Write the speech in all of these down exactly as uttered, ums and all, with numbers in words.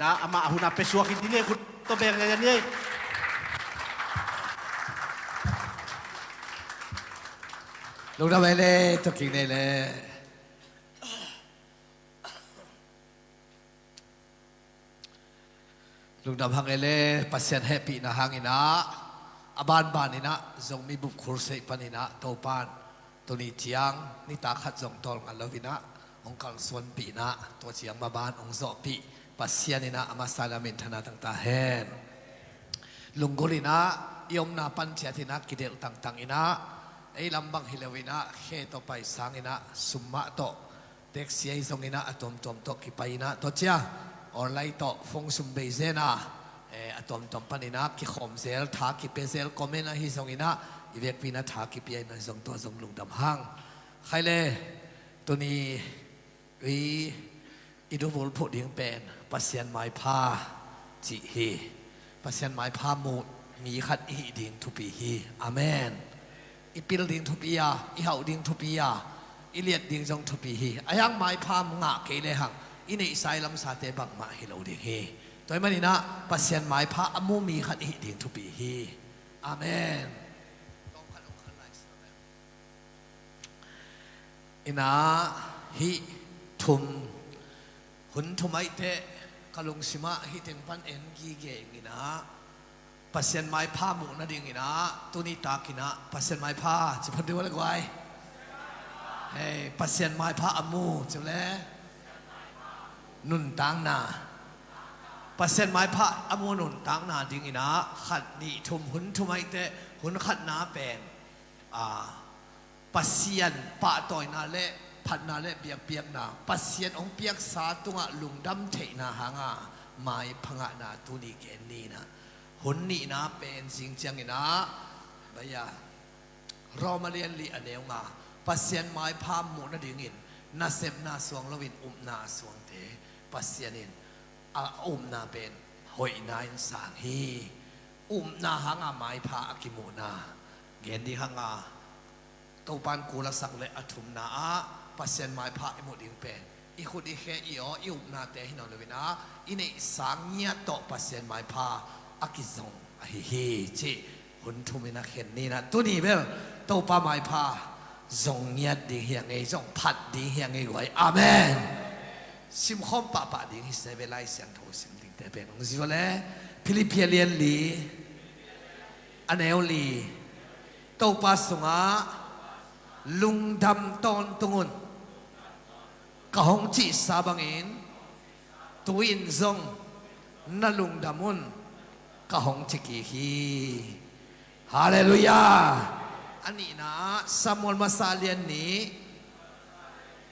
Na amah a hun a pia suak hi ding ei, khut tawh beng ngian ngian ei. Lungdam ei le, tawking nei le. Lungdam hang ei le, Pasian hehpihna hangin ah, a banbanin ah, Zomi Bup Crusade panin ah, Topan tuni ciang nitak khat zong tawlnga loin ah hong kalsuanpih in ah, tua ciang maban hong zawhpih Pasian in ah a masa in ah minthanna tang ta hen. Lunggulh in ah i omna pan ciat in ah kidelh tangtang in ah, ei lam bang hi loin ah khe tawh pai sangin ah sum mah tawh, taxi ahi zongin ah a tuamtuam tawh kipai in ah, tua ciang online tawh phone sum bei zen a, eh, a tuamtuam panin ah kikhawm zel, tha kipia zel, comment ahi zongin ah i vekpi in ah tha kipia in ah zong, tua zong lungdam hang. Khaile, tuni i, i dubul phuh ding pen Pasian maipha cih hi. Pasian maipha muh mi khat i hih ding thupi hi. Amen. I pil ding thupi a, i hauh ding thupi a, i liat ding zong thupi hi. A hiang maipha ngah kei lehang i neihsa i lamsate bangmah hi lo ding hi. Tua ahih manin ah Pasian maipha a mu mi khat i hih ding thupi hi. Amen. In ah hih thum, hun thum ahih teh ka lungsim ah hih teng pan en gige ing in ah, Pasian maipha muh nading in ah, tuni tak in ah Pasian maipha ci phot dih uh le guai. Hei, Pasian maipha a mu ci uh le, nuntakna. Pasian maipha a mu nuntakna ding in ah khat nih thum, hun thum ahih teh hun khatna pen, a, Pasian pahtawina le phatna le biakpiakna, Pasian hong piaksa tungah lungdam theihna hanga maipha ngahna tuni gen ni in ah, hun nihna pen zing ciangin ah, bai a, Roma lian li a neu nga, Pasian maipha muh nadingin nasepna suang loin upna a suangte Pasian in a upna pen hoihna in sang hi. Upna hanga maipha a kimuhna gen ding hanga, Topan kul a sak le a thumna ah Pasian maipha i muh ding pen i khut i khe i aw i upnate hi nawn loin ah, i neihsa ngiat tawh Pasian maipha a kizong ahi hi cih hun thum in a khen ni in ah, tuni bel Topa maipha zong ngiat ding hi a ngei, zong phat ding hi a ngei guai. Amen. Simkhawm pahpah ding hi se ve, Lai Siangtho sim dingte pen hong zui uh le, Philippi lian li a neu li, Topa sungah lungdam tawntung un, ka hong cihsa bangin tu-in zong na lungdam un, ka hong ci kik hi. Halleluiah. A nihna ah Samuel masa lian nih,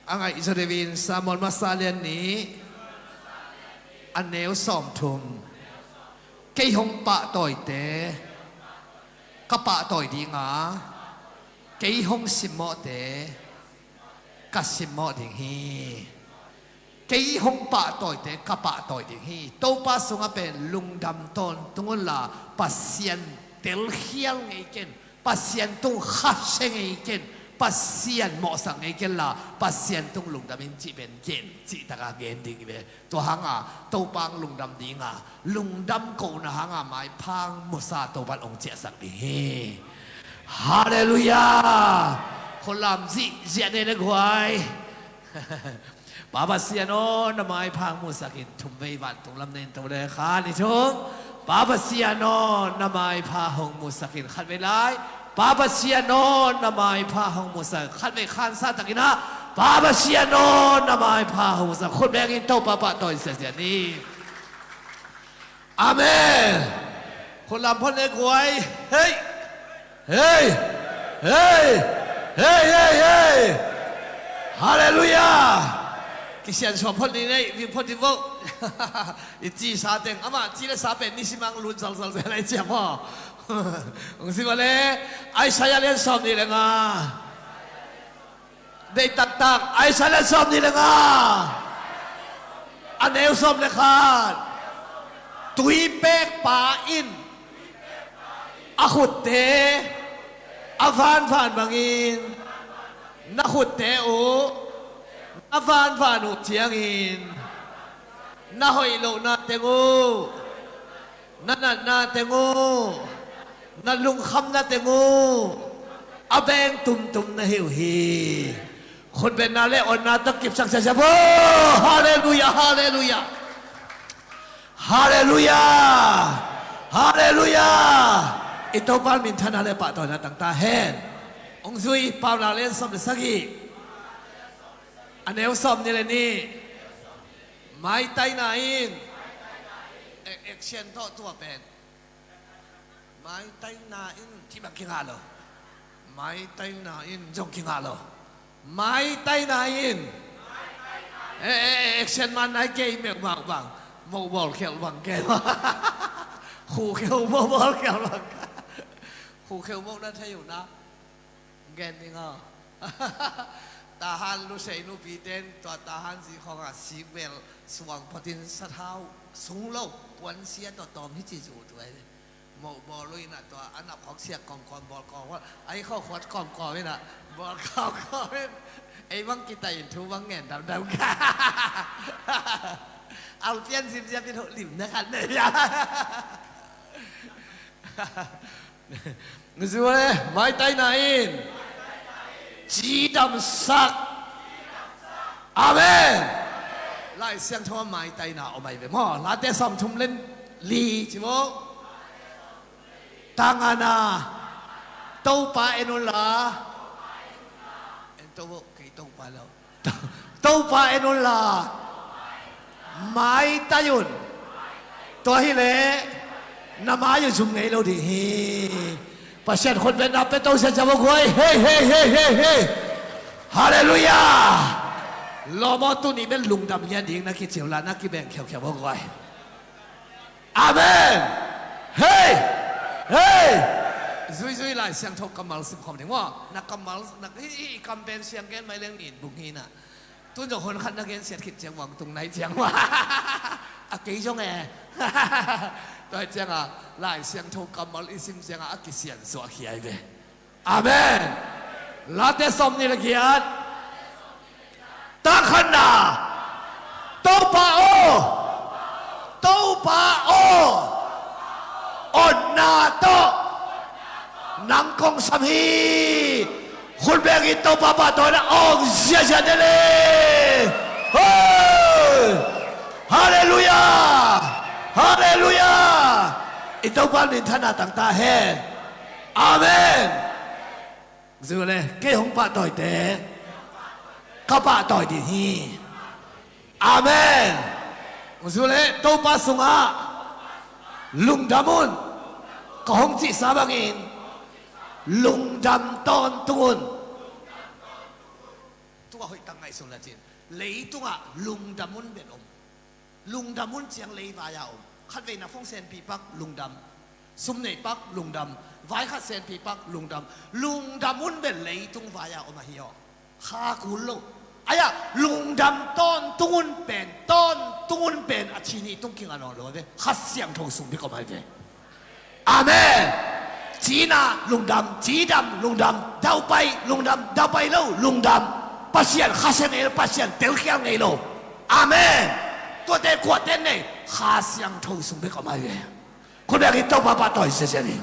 a ngaihzaw deuhin Samuel masa lian nih a neu sawmthum. Kei hong pahtawite ka pahtawi dinga, kei hong simmawhte ka simmawh ding hi. Kei hong pahtawite ka pahtawi ding hi. Topa sungah pen lungdam tawntung unla, Pasian telkhial ngei ken, Pasian tung khasia ngei ken, Pasian mawhsak ngei kenla, Pasian tung lungdam in cih pen gen, cih taka gen ding hi ve. Tua hanga Topa hong lungdam dinga, lungdam kohna hanga maipha hong musa Topan hong ciahsak ding hi. Halleluiah. Khulam zihziah nei le guai. Pa Pasian aw, na maipha hong musakin thumvei vantung lam nen to le khan i thum. Pa Pasian aw, na maipha hong musakin khatvei lai. Pa Pasian aw, na maipha hong musak. Khatvei khansa takin ah, Pa Pasian aw, na maipha hong musak. Khut bengin Topa pahtawi siasia ni. Amen. Khulam phot le guai. Hei. Hei. Hei. Hei, hei, hei. Halleluiah. Kisiansuah phot ni nei, ving phot ni vo. I ci sa teng, amah ci le sa pen nisimang lut zalzal zel ai ciam aw. Hong si vale, Isaiah lian sawm nih le nga. Deih taktak, Isaiah sawm nih le nga, a neu sawm le khat. Tuipekpa in a khutte a vanvan bangin na khutte uh a vanvan uh ciangin Na hoih lohna teng uh, na natna teng uh, na lungkhamna teng uh, a beng tumtum na hi uh hi. Khutbetna le onna tawh kipsak siasia bo. Halleluia, halleluia. Halleluia. Halleluia. I Topa minthanna le pahtawina tangta hen. Hong zui Paunak lian sawm le sagih, a neu sawm nih le nih. Maitaina in. E, action tawh tua pen. Maitaina in cih bang kingah lo. Maitaina in zong kingah lo. Maitaina in. E, e, e, action man nai kei meuh bang bang. Moh bawl khialh bang kei. Khu kheu moh bawl khialh bang. Khu kheu moh na thei uh na. Gen ding aw. Tahan lusei nupite in tua Tahan zi khawngah sikbel suang photin sathau sung lo puansia tawh tawm hi ci zu tu ai. Moh bawl uh inah tua a nap khawk siak kawmkawm bawl kawm kawm, ai khawk huat kawmkawm inah bawl kawmkawm in. Ei bang kitai in thu bang ngen damdam ka. Au pian zimziam in hoh lim na khat nei a. Zu le, maitaina in cidamsak. Amen. Lai Siangtho ah maitaina om ai ve maw. Late sawmthum le li ci maw. Tangana, Topa en unla. En to bo, kei Topa lo. Topa en unla. Maitai un. Tua hileh na mai uh zum ngei lo ding hi. Pasian khutbetna pia to sia sia bo guai. Hei, hei, hei, hei, hei. Halleluia. Lawm aw, tuni bel lungdam lian ding na kici uh la, na kibeng khiaukhiau bo guai. Amen. Hei! Hei! Zuizui Lai Siangtho kammal simkhawm ding maw. Na kammal, na, i, i, i kam pen siang gen mai leng nin bung hi na. Tun zong hon khat na gen siat khit ciang vang tung nai ciang maw. A kei zong e. Tua ciang a Lai Siangtho kammal i sim ciang a, a kisian suah khia ai ve. Amen. Late sawm nih le giat. Tangkhatna. Topa aw. Topa aw. Otna tawh nang kong sam hi. Khut bengin Topa pahtawina awng ziazia de le. Hoi. Halleluia. Halleluia. I Topa minthanna tangta hen. Amen. Zu le, kei hong pahtawite ka pahtawi ding hi. Amen. Zu le, Topa sungah lungdam un. Ka hong cihsa bangin lungdam tawntung un. Tua hoih tak ngaihsun la cin. Leitungah lungdam un bel om. Lungdam un ciang leivai a om. Khatvei na phone senpi pak lungdam. Sum nei pak lungdam. Vai khat senpi pak lungdam. Lungdam un bel leitung vai a om ahi aw. Kha kul lo. Aia, lungdam tawntung un pen, tawntung un pen a ci nih tung kinga nawn lo ve. Kha Siangtho sung bek om ai ve. Amen. Cina lungdam, cidam lungdam, daupai lungdam, daupai lo lungdam. Pasian khasia ngei lo, Pasian telkhial ngei lo. Amen. Tuate kuate nei, Kha Siangtho sung bek om ai ve. Khut bengin Topa pahtawi siasia ding.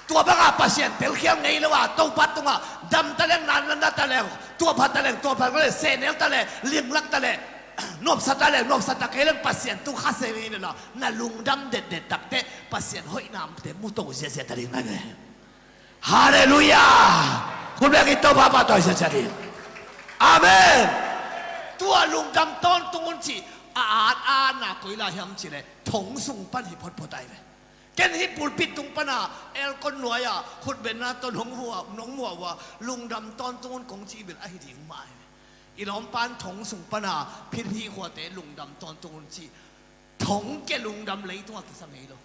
Tua banga Pasian telkhial ngei lo a, Topa tungah dam taleng, na, na, na taleng, tua pha taleng, tua pha taleng, sehnel taleng, linglak taleng, nuamsa taleng, nuamsa ta kei leng Pasian tung khasia ngei lo. Na lungdam detdet takte Pasian hoihnate mu to ziazia ta ding na ve. Halleluia. Khut bengin Topa pahtawi siasia ding. Amen. Tua lungdam tawntung un cih a at a na koi lai hiam cih leh thong sung pan hi photphot ai ve. Ken hih pulpit tung pana aircon nuai-a khutbetna tawh nong hua, nong muah uh a lungdam tawntung un kong cih bel ahi ding mah hi. I lawmpan thong sung pana phit hih khuate lungdam tawntung un cih. Thong kia lungdam leitungah kisa ngei lo.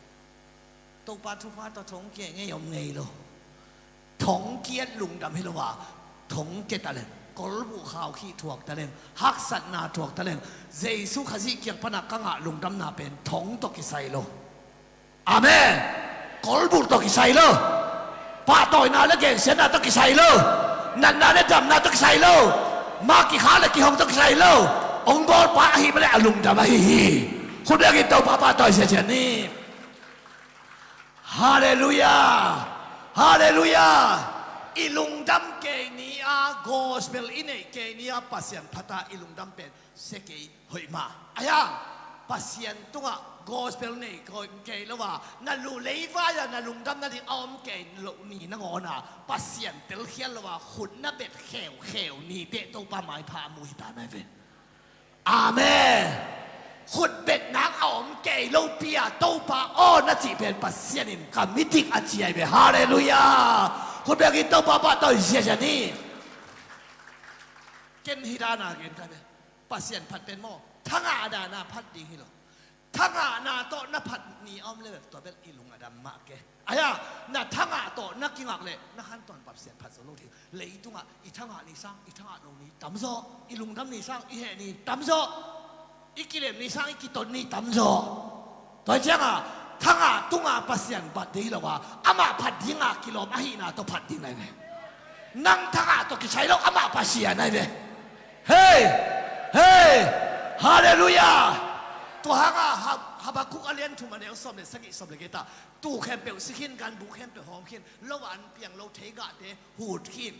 Topa thupha tawh thong kia ngei om ngei lo. Thong kiat lungdam hi lo a, thong kia taleng, kolbuh khaukhih thuak taleng, haksatna thuak taleng, Jesu Khazih kiang pana ka ngah lungdamna pen thong tawh kisai lo. Amen. Kolbulh tawh kisai lo. Pahtawina le gensiatna tawh kisai lo. Natna le damna tawh kisai lo. Ma kikha le kihong tawh kisai lo. Hong bawlpa ahih manin a lungdam ahi hi. Khut bengin Topa pahtawi siasia ni. Halleluiah. Halleluiah. I lungdam kei ni a, gospel i neih kei ni a, Pasian phat a i lungdam pen sia kei hoih mah. Ahi hang Pasian tungah gospel nei kei lo a, na lu leivai a na lungdam nading a om kei loh ni nangawn a, Pasian telkhial lo a khut na bet kheukheu ni teh Topa maipha a mu hi ta na hi ve. Amen. Khut bet nang a om kei lopi a Topa aw na cih pen Pasian in ka mi dik a ci ahi ve. Halleluiah. Khut bengin Topa pahtawi siasia ni. Ken hi dan a gen ka ve. Pasian phat pen maw, thangah dan a phat ding hi lo. Thangahna tawh na phat ni a om le bel tua bel i lung a dam mah ke. Ahi hang na thangah tawh na kingak leh na khantawn Pasian phat zo lo ding. Leitungah i thangah ni sang i thangah lo ni tamzaw, i lungdam ni sang i heh ni tamzaw, i kilem ni sang i kiton ni tamzaw. Tua hi ciangin thangah tungah Pasian bat ding hi lo a, amah phat dingin kilawm ahihna tawh phat ding na hi ve. Nang thangah tawh kisai lo, amah Pasian na hi ve. Hei! Hei! Halleluiah. Tua hangin Hab-, Habakkuk a lian thum a neu sawm le sagih, sawm le giat ah, tu khempeuh si khin, ganbu khempeuh hawm khin, lo an piang lo theigahte hut khin.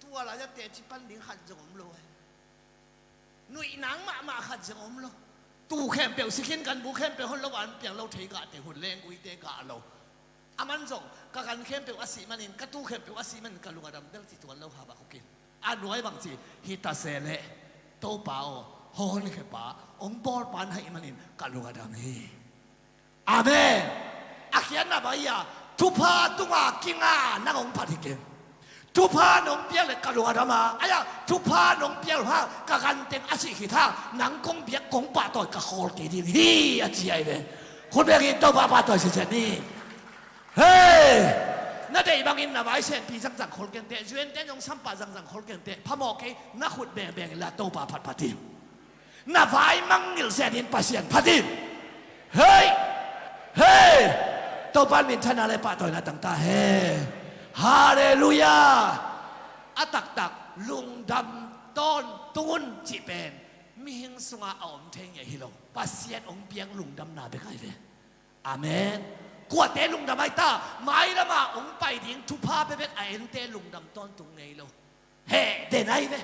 Tua lai-a teci pan ding khat zong om lo hi. Nuih nang mahmah khat zong om lo. Tu khempeuh si khin, ganbu khempeuh hon lo, an piang lo theigahte hut, lengguite gah lo. Aman zong ka gan khempeuh a sih manin, ka tu khempeuh a sih manin ka lung a dam bel ci tuan lo Habakkuk in. A nuai bang ci, hi ta se leh Topa aw, hong honkhia pa, hong bawlpa na hih manin ka lung a dam hi. Amen. A khiatna bang hi a, thupha tungah kinga nang hong phat hi keng. Thupha nong piak leh ka lung a dam a, ahi hang thupha nong piak lo hang ka ganteng a sih khit hang nang kong biak kong pahtawi ka khawl kei ding hi a ci ahi ve. Khut bengin Topa pahtawi siasia ni. Hei! Na deih bangin na vai senpi zangzang khol keng teh, zuente nong sampa zangzang khol keng teh, phamawh kei, na khut bengbeng in la Topa phatphat in. Na vai mangngilh zetin Pasian phat in. Hei! Hei! Topa minthanna le pahtawina tang ta hen. Halleluiah. A taktak lungdam tawntung un cih pen mihing sungah a om thei ngei hi lo. Pasian hong piak lungdamna bek ahi ve. Amen. Kuate lungdam ahi ta, mailama hong pai ding thupha bekbek a ente lungdam tawntung ngei lo. Heh den ahi ve.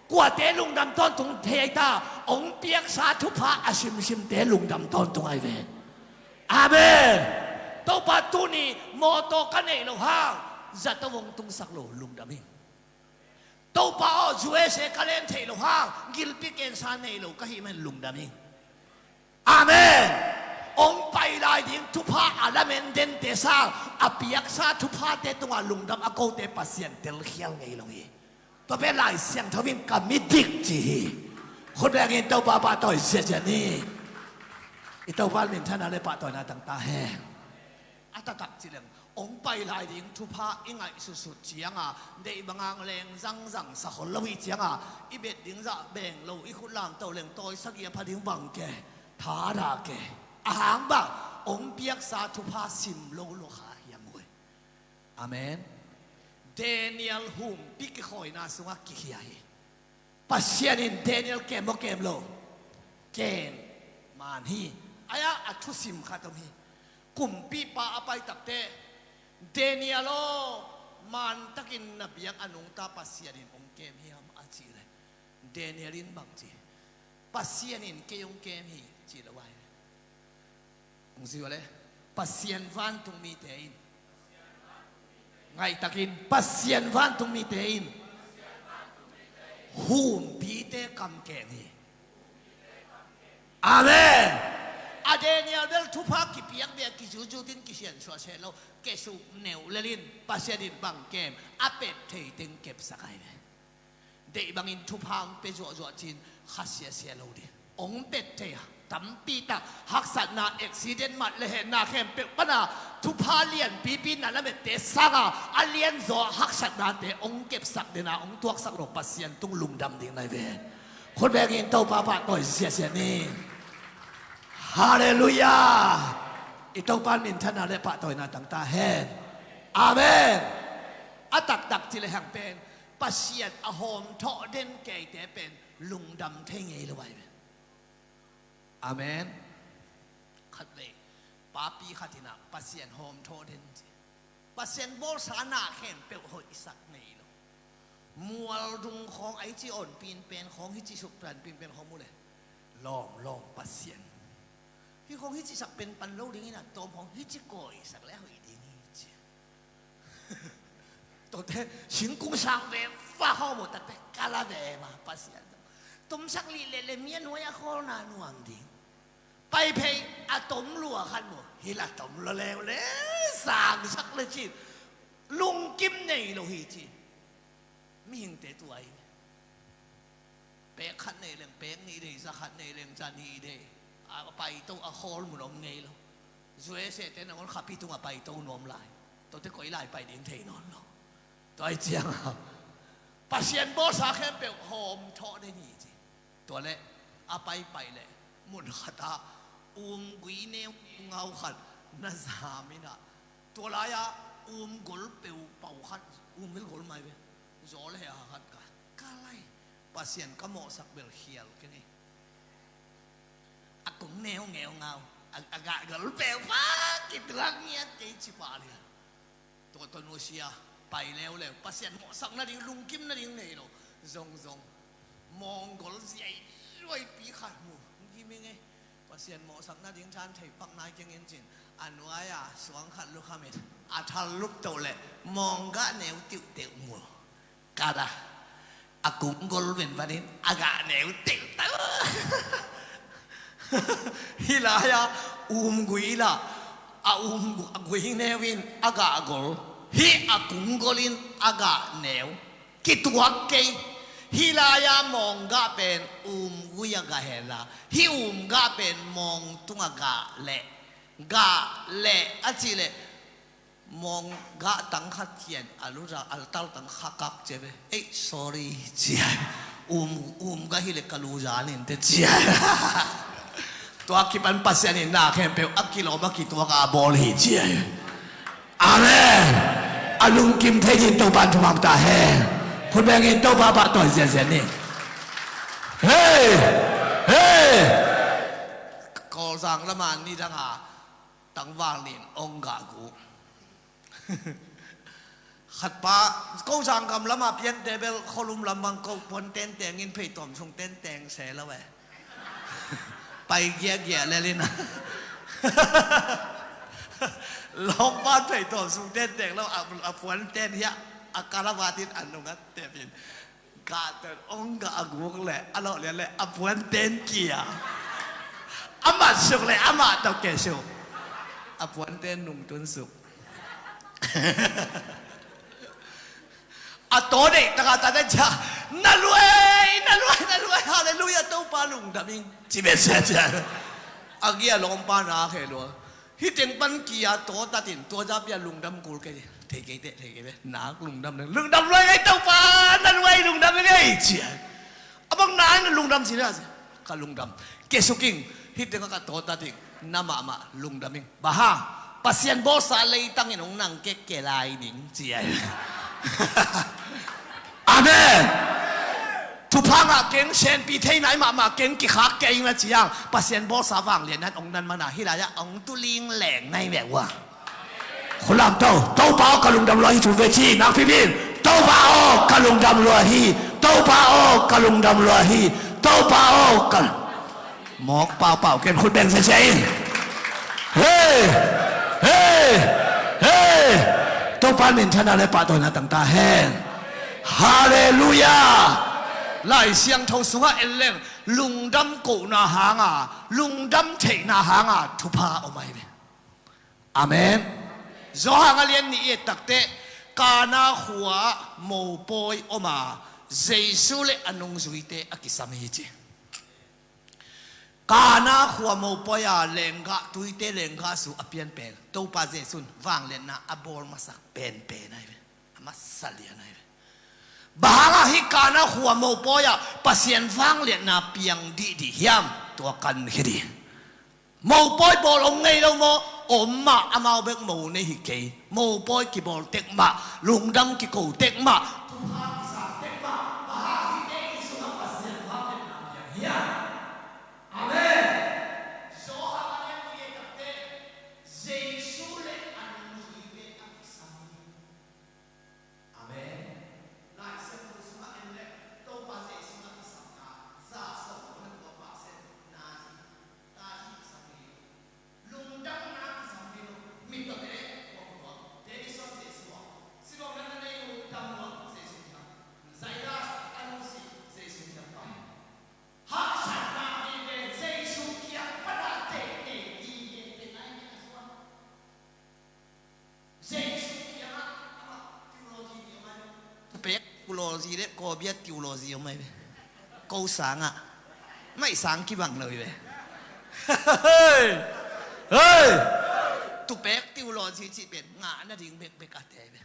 Kuate lungdam tawntung thei ahi ta, hong piaksa thupha a simsimte lungdam tawntung ahi ve. Amen. Topa tuni mawtaw ka neih loh hang zato hong tungsak lo lungdam ing. Topa aw, U S A ka len theih loh hang gilpi kensa nei lo ka hih manin lungdam ing. Amen. Hong pai lai ding thupha a lamen dente sang a piaksa thuphate tungah lungdam a kote Pasian telkhial ngei lo hi. Tua pen Lai Siangtho in ka mi dik ci hi. Khut bengin Topa pahtawi siasia ni. I Topa minthanna le pahtawina tang ta hen. A taktak ci leng hong pai lai ding thupha i ngaihsutsut cianga, deih banga leng zangzang sa khol lo hi cianga, i bet ding zah beng lo, i khut lamto leng tawi sagih a pha ding bang ke, thadah ke. A hang bang hong piaksa thupha sim lo lo kha hiam ui. Amen. Daniel humpi kikhawina sungah kikhia hi. Pasian in Daniel kem maw kem lo? Kem. Man hi. Ahi a, a thusim khat om hi. Kumpipa a pai takteh, Daniel aw, mantakin na biak a nungta Pasian in hong kem hiam a cih leh, Daniel in bang ci? Pasian in kei hong kem hi ci lo ahi. Hong ci uh leh, Pasian vantungmite in. Ngaihtakin, Pasian vantungmite in humpite kam kem hi. Amen. A Daniel bel thupha kipiak bek a kizuzut in kisiansuah seh lo, kesuk neuh lel in Pasian in bang kem, a pet thei teng kepsak ahi ve. Deih bangin thupha hong pia zuahzuah cin kha siasia lo ding. Hong pet thei a tampi tak haksatna, accident, mat le henna khempeuh pana thupha lianpipi na lamette sanga a lianzaw haksatnate hong kepsak dena hong tuaksak lo Pasian tung lungdam ding na hi ve. Khut bengin Topa pahtawi siasia ni. Halleluiah. I Topa minthanna le pahtawina tang ta hen. Amen. A taktak ci lehang pen Pasian a hawmthawh den keite pen lungdam thei ngei lo ahi ve. Amen. Khatvei papi khat in ah Pasian hawm thawh den ci. Pasian bawlsa na khempeuh hoihsak ngei lo. Mual dung khawng a hici awn pinpen khawng, hici suktan pinpen khawng mu le, lawm lawm Pasian, hih khawng hici sak pen pan lo ding in ah, tawm khawng hici kawisak le hoih ding hi ci. Tuate singkung sang ve va khawng mu takte kala ve ma Pasian tomsak lih le le mi a nuai a khawlna nuam ding. Pai phei a tom lua khat mu, hih la tom lua leuleu sangsak le cin lungkim nei lo hi ci. Mihingte tua hi. Pek khat nei leng pek nih dei, za khat nei leng za nih dei. A paito a khawl mun om ngei lo. U S A te nangawn khapi tungah paito nuam lai. Tuate koi lai pai ding thei nawn lo. Tua hi ciangah Pasian bawlsa khempeuh hawm thawh den hi ci. Tua le a paipai le mun khatah um gui neu ngau khat na zam in ah, tua lai-ah um gol peu pau khat, um mil gol mai ve. Zaw le he a khat ka, ka lai Pasian ka mawhsak bel khial kei ni. A kung neu ngeu ngau, a, a gah gol peu pau kituak ngiat kei ci pah lian. Tua tawh nusia pai leuleu, Pasian mawhsak nading, lungkim nading nei lo. Zongzong mawng gol ziaizuaipi khat mu, gim ing ei. Pasian mawhsak nading than thei pak nai keng in cin, a nuai-a suang khat lukham in a thal luptoh le mawng gah neu tiuhteuh mu. Kata a kung gol venvan in a gah neu tiuhteuh. Hih lai-ah um gui lah a um gu-, a gui neu in a gah gol, hih a kung gol in a gah neu kituak kei. Hih lai-ah mawng gah pen um gui a gah hen la, hih um gah pen mawng tung a gah leh, gah leh a cih leh mawng gah tang khat kian a luza a tal tang kha kak cia ve. Ei, sorry cia. Um, um gah hi leh ka luza nin te cia. Tua kipan Pasian in na khempeuh a kilawm a kituak a bawl hi cia. Amen. A lungkim thei ding Topa in thupha ta hen. Khut beng in Topa pahtawi ziazia ni. Hei! Hei! Kawlzang lama ni danga tangval nin ong gah guk. Khatpa, ko zanggam lama piante bel kholum lam bang ko puan tenteng in pheitawm sung tenteng se lo e. Pai giahgiah lel in a. Lawmpa pheitawm sung tenteng lo, a, a puan ten hiah a kalavat in a nungat tep in. Gah ten ong gah a guk le a lawh lian le a puan ten kia. A mat suk le a mah tawh ke suk. A puan ten nungtun suk. A taw deih taka ta den cia. Na luai, na luai, na luai, halleluiah, Topa lungdam ing ci beh sia cia. A gia lawmpa na khe lua. Hih teng pan kia taw tatin tua za pia lungdam kul kei. Thei kei teh, thei kei teh. Nak lungdam ding. Lungdam luai ngei Topa, na luai lungdam ngei cia. A bang na na lungdam ci na cia. Ka lungdam. Ke suking, hih teng ka taw tatin. Na mahmah lungdam ing. Bang hang, Pasian bawlsa leitang in hong nang kek ke lai ning cia. Amen. Thupha ngah keng, senpi thei nai mahmah keng, kikhak kei ing na ciang Pasian bawlsa vangliatna in ong nan mana hih lai-ah ong tuling leng nai meh ua. Khulam to, Topa aw ka lungdam lua hi, thu ve ci, nakpi bin. Topa aw ka lungdam lua hi. Topa aw ka lungdam lua hi. Topa aw ka Mawk paupau ken khut beng sese in. Hei! Hei! Hei! Topa minthanna le pahtawina tang ta hen. Halleluiah! Lai Siangtho sungah en leng lungdam kohna hanga, lungdam theihna hanga thupha om ahi ve. Amen. Johan a lian nih i et takteh Kana khua mopawi om a, Jesu le a nungzuite a kisam hi ci. Kana khua mopawi a lenggah, tuite lenggah su a pianpen Topa Jesu'n vangliatna a bawl masak penpen ahi ve. A masa lian ahi ve. Bang hangah hih Kana khua mopawi ah Pasian vangliatna piang dihdih hiam? Tua kan khia dih. Mopawi bawl om ngei lo maw? Om mah, amau bek mo nei hi kei. Mopawi kibawl tek mah, lungdam kiko tek mah. theology le Kawlbia theology om ahi ve. Ko sangah maih sang kibang lo hi ve. Hei! Hei! Tupek theology cih pen ngah nading bekbek a te hi ve.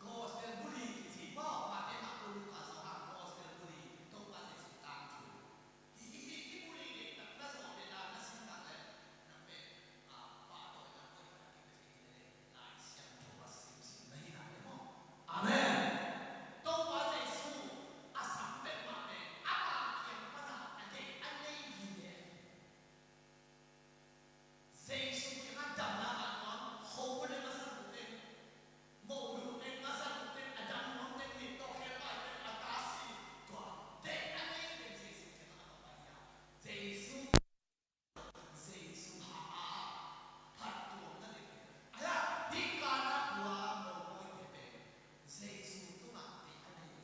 Gospel buli kici maw, Mate, Marku, Luka, Johan, gospel buli, Topa Jesu tangthu. Hi, hi, hi, hi buli deihtak na zawh leh, na sin tak leh, na pen, a, pahtawina koih khat ding na thei hi leh, Lai Siangtho a simsim na hi nai leh maw. Amen. Topa Jesu a sam pen mah pen, ama kiang pan a, a deih a nei hi leh. Jesu kiangah damna ngah nuam, khuavul in a san uh teng, moh lut teng, a san uh teng, a dam nuam teng, mit tawh khelpai teng, a ta si, tua deih a nei teng Jesu kiangah a va pai hi a. Jesu, Jesu ha a phattuamna ding. Ahi a, hih Kana khua mopawite pen Jesu tungah deih a nei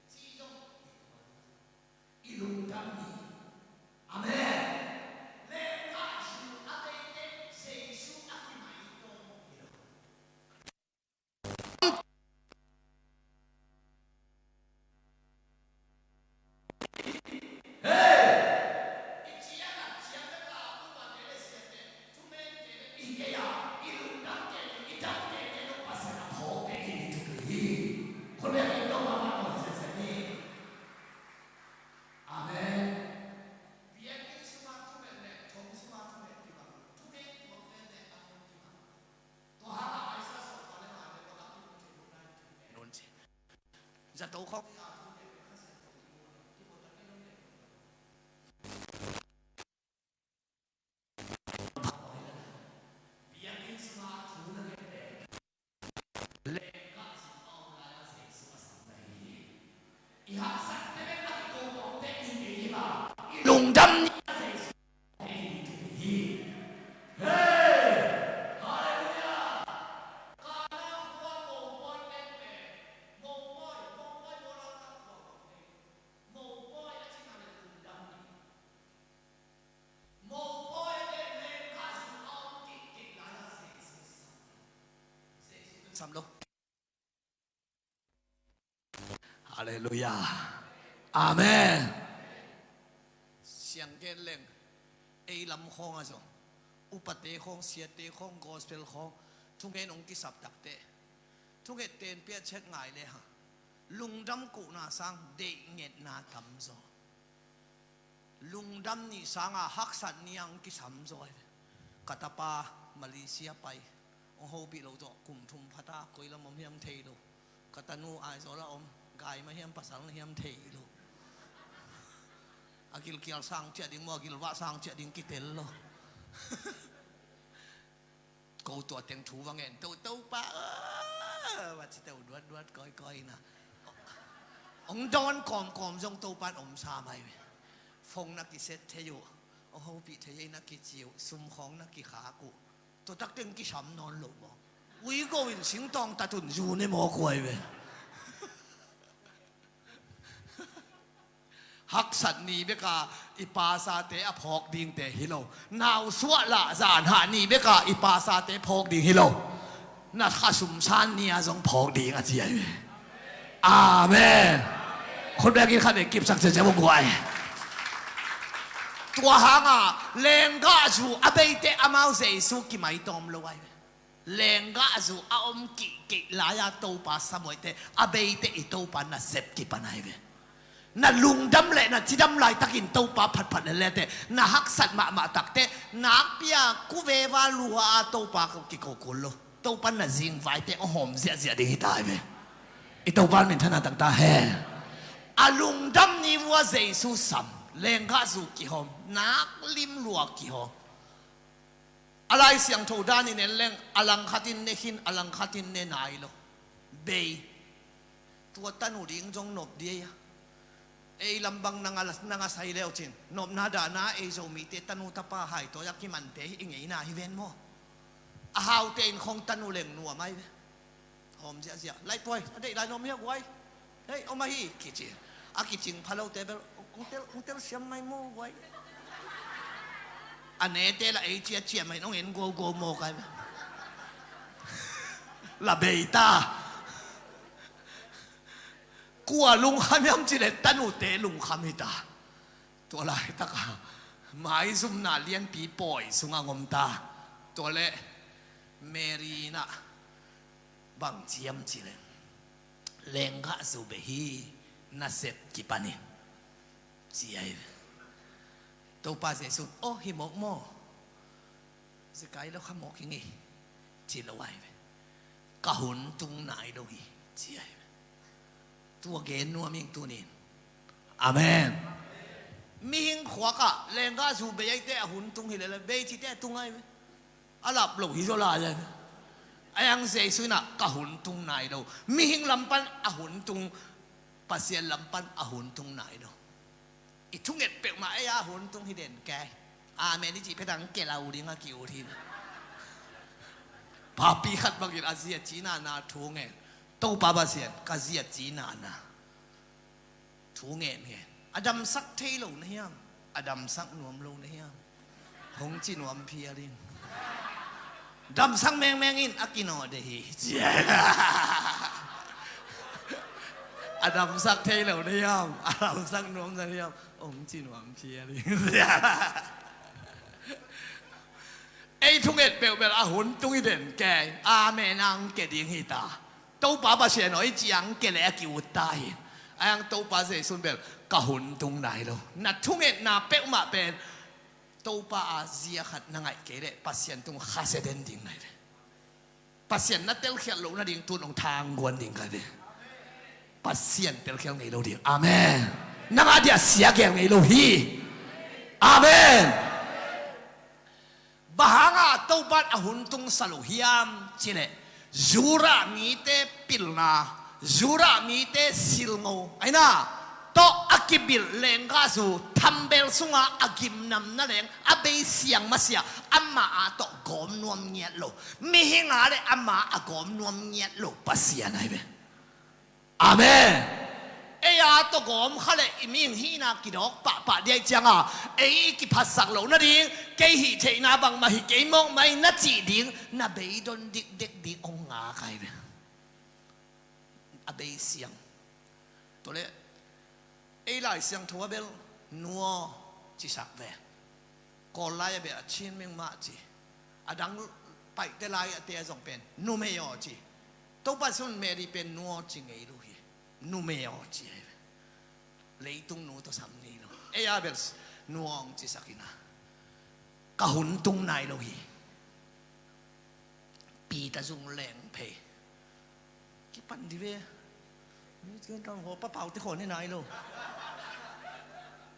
hi lo. I lungdam ni. Amen. Lenggahzu a bei teh Jesu a kimaitawm hi lo. Amen. Zato khawng. Lungdam ni. Sam lo. Halleluiah. Amen. Siang gen leng, ei lam khawng a zong, upate khawng, siate khawng, gospel khawng, thungen hong kisap takteh, thunget ten piachiat ngai le hang, lungdam kuhna sang deih ngetna tam zaw. Lungdam ni sanga haksat ni a hong kisam zaw hi ve. Ka tapa Malaysia pai, hong hopih lo tawh kum thum phata, koi lam om hiam thei lo. Ka tanu Aizawl a om, gai mah hiam pasal na hiam thei lo. A gilkial sang ciah ding maw, a gilvah sang ciah ding kitel lo. Ko tua teng thu va ngen to, Topa aw, va ci to duatduat kawikawi na. Hong dawn kawmkawm zong Topa in om sa mai ve. Phone na kiset thei uh, hong hopih thei ei na kici uh, sum khawng na kikhak uh. Tua tak teng kisam nawn lo maw. Ui go in singtawng tat un zu ne maw kuai ve. Haksat ni beka i pasate a phawk dingte hi lo. Nausuah lah zanhah ni beka i pasate phawk ding hi lo. Na khasum san ni a zong phawk ding a ci ahi ve. Amen. Khut bek in khat vei kipsak ciaciam uh guai. Tua hanga lenggahzu a beite amau Jesu kimaitawm lo ahi ve. Lenggahzu a om kihkeih lai-a Topa samuaite a beite i Topa nasep kipan ahi ve. Na lungdam le na cidam laitakin Topa phatphat lelete, na haksat mahmah takte, nakpi-a kuveva lua-a Topa kiko kul lo. Topa na zingvaite hong hawm ziahziah ding hi ta hi ve. I Topa min thana takta hen. A lungdam ni vua Jesu sam, lenggahzu kihawm, nak lim lua kihawm. A Lai Siangtho danin en leng, a langkhatin ne khin, a langkhatin ne nai lo. Bei. Tua tanu ding zong nop dia. Ei lam bang nang a, nang a sai leucin, nopna dahna ei Zomite tanu tapa haitawi a kimante hi i ngeina hi ven maw? A haute in khong tanu leng nuam ai ve. Hawm ziahziah. Laihpuai, a deih lai nuam hi a guai. Hei, om ahi, kici. A kicing pha lote bel, ong tel, ong telsiam mai maw guai. A nete la ei ciacia mai nong en gogo maw kai ve. La bei ta. Kua lungkham hiam cileh tanute lungkham hi ta. Tua laitaka maizumna lianpi pawi sungah ngom ta. Tua leh Mary in ah bang ciam cileh, lenggahzu bei hi, nasep kipanin, ci ahi ve. Topa Jesu in, aw, hi mawk maw? Zekai lo kha mawk hi ngei, ci lo ahi ve. Ka hun tung nai lo hi, ci ahi ve. Tua gen nuam ing tunin. Amen. Mihing khuakah lenggahzu bei aite a hun tung hi lele, bei cite a tung ahi ve. A lap lo hi zaw lai ahi ve. Ahi hang Jesu in ah ka hun tung nai lo. Mihing lam pan a hun tung, Pasian lam pan a hun tung nai lo. I thunget peuhmah ei a hun tung hi den kei. Amen i cih phetang kelau ding a ki-ut hi. Papi khat bangin a zi a cinana thungen. Topa Pasian, ka zi a cinana thungen ngen. A damsak thei lo na hiam? A damsak nuam lo na hiam? Hong ci nuam phial in. Damsak mengmeng in a kinawh deh hi. A damsak thei lo na hiam? A damsak nuam na hiam? Hong ci nuam phial in. Ei thunget peuhbel a hun tung hi den kei. Amen ang ke ding hi ta. Topa Pasian aw i ciang ke le a ki-ut ta hi. Ahi hang Topa Jesu in bel ka hun tung nai lo. Na thungetna peuhmah pen Topa a zia khat na ngaih kei leh Pasian tung khasia den ding nai ve. Pasian na telkhialh loh nading tun hong thangguan ding kai ve. Pasian telkhial ngei lo ding. Amen. Nang a dia sia gel ngei lo hi. Amen. Bang hanga Topa in a hun tungsa lo hiam cileh, Judah mite pilna, Judah mite silngo aina tawh a kibilh lenggahzu thambel sunga a gimnamna leng a bei siang masiah, ama a tawh gawm nuam ngiat lo. Mihing a le ama a gawm nuam ngiat lo Pasian ahi ve. Amen. Ei a tawh gawm kha le i mihing hihna kidawk pahpah diai cianga ei i kiphatsak loh nading, kei hih theihna bangmah hi kei mawk mai na cih ding, na beidon dikdek ding hong ngak ahi ve. A bei siang. Tua leh ei Lai Siangtho a bel nuaw cisak ve. Kawl lai a beh a Chin meng mah ci. A dang Paite lai a te a zong pen numei aw ci. Topa Jesu in Mary pen nuaw ci ngei lo hi. Numei aw ci ahi ve. Leitung nu tawh sam ngei lo. Ei a bel nuaw hong cisak ina. Ka hun tung nai lo hi. Peter zung leng phei. Kipan di ve. Hua papau te khawng ne nai lo.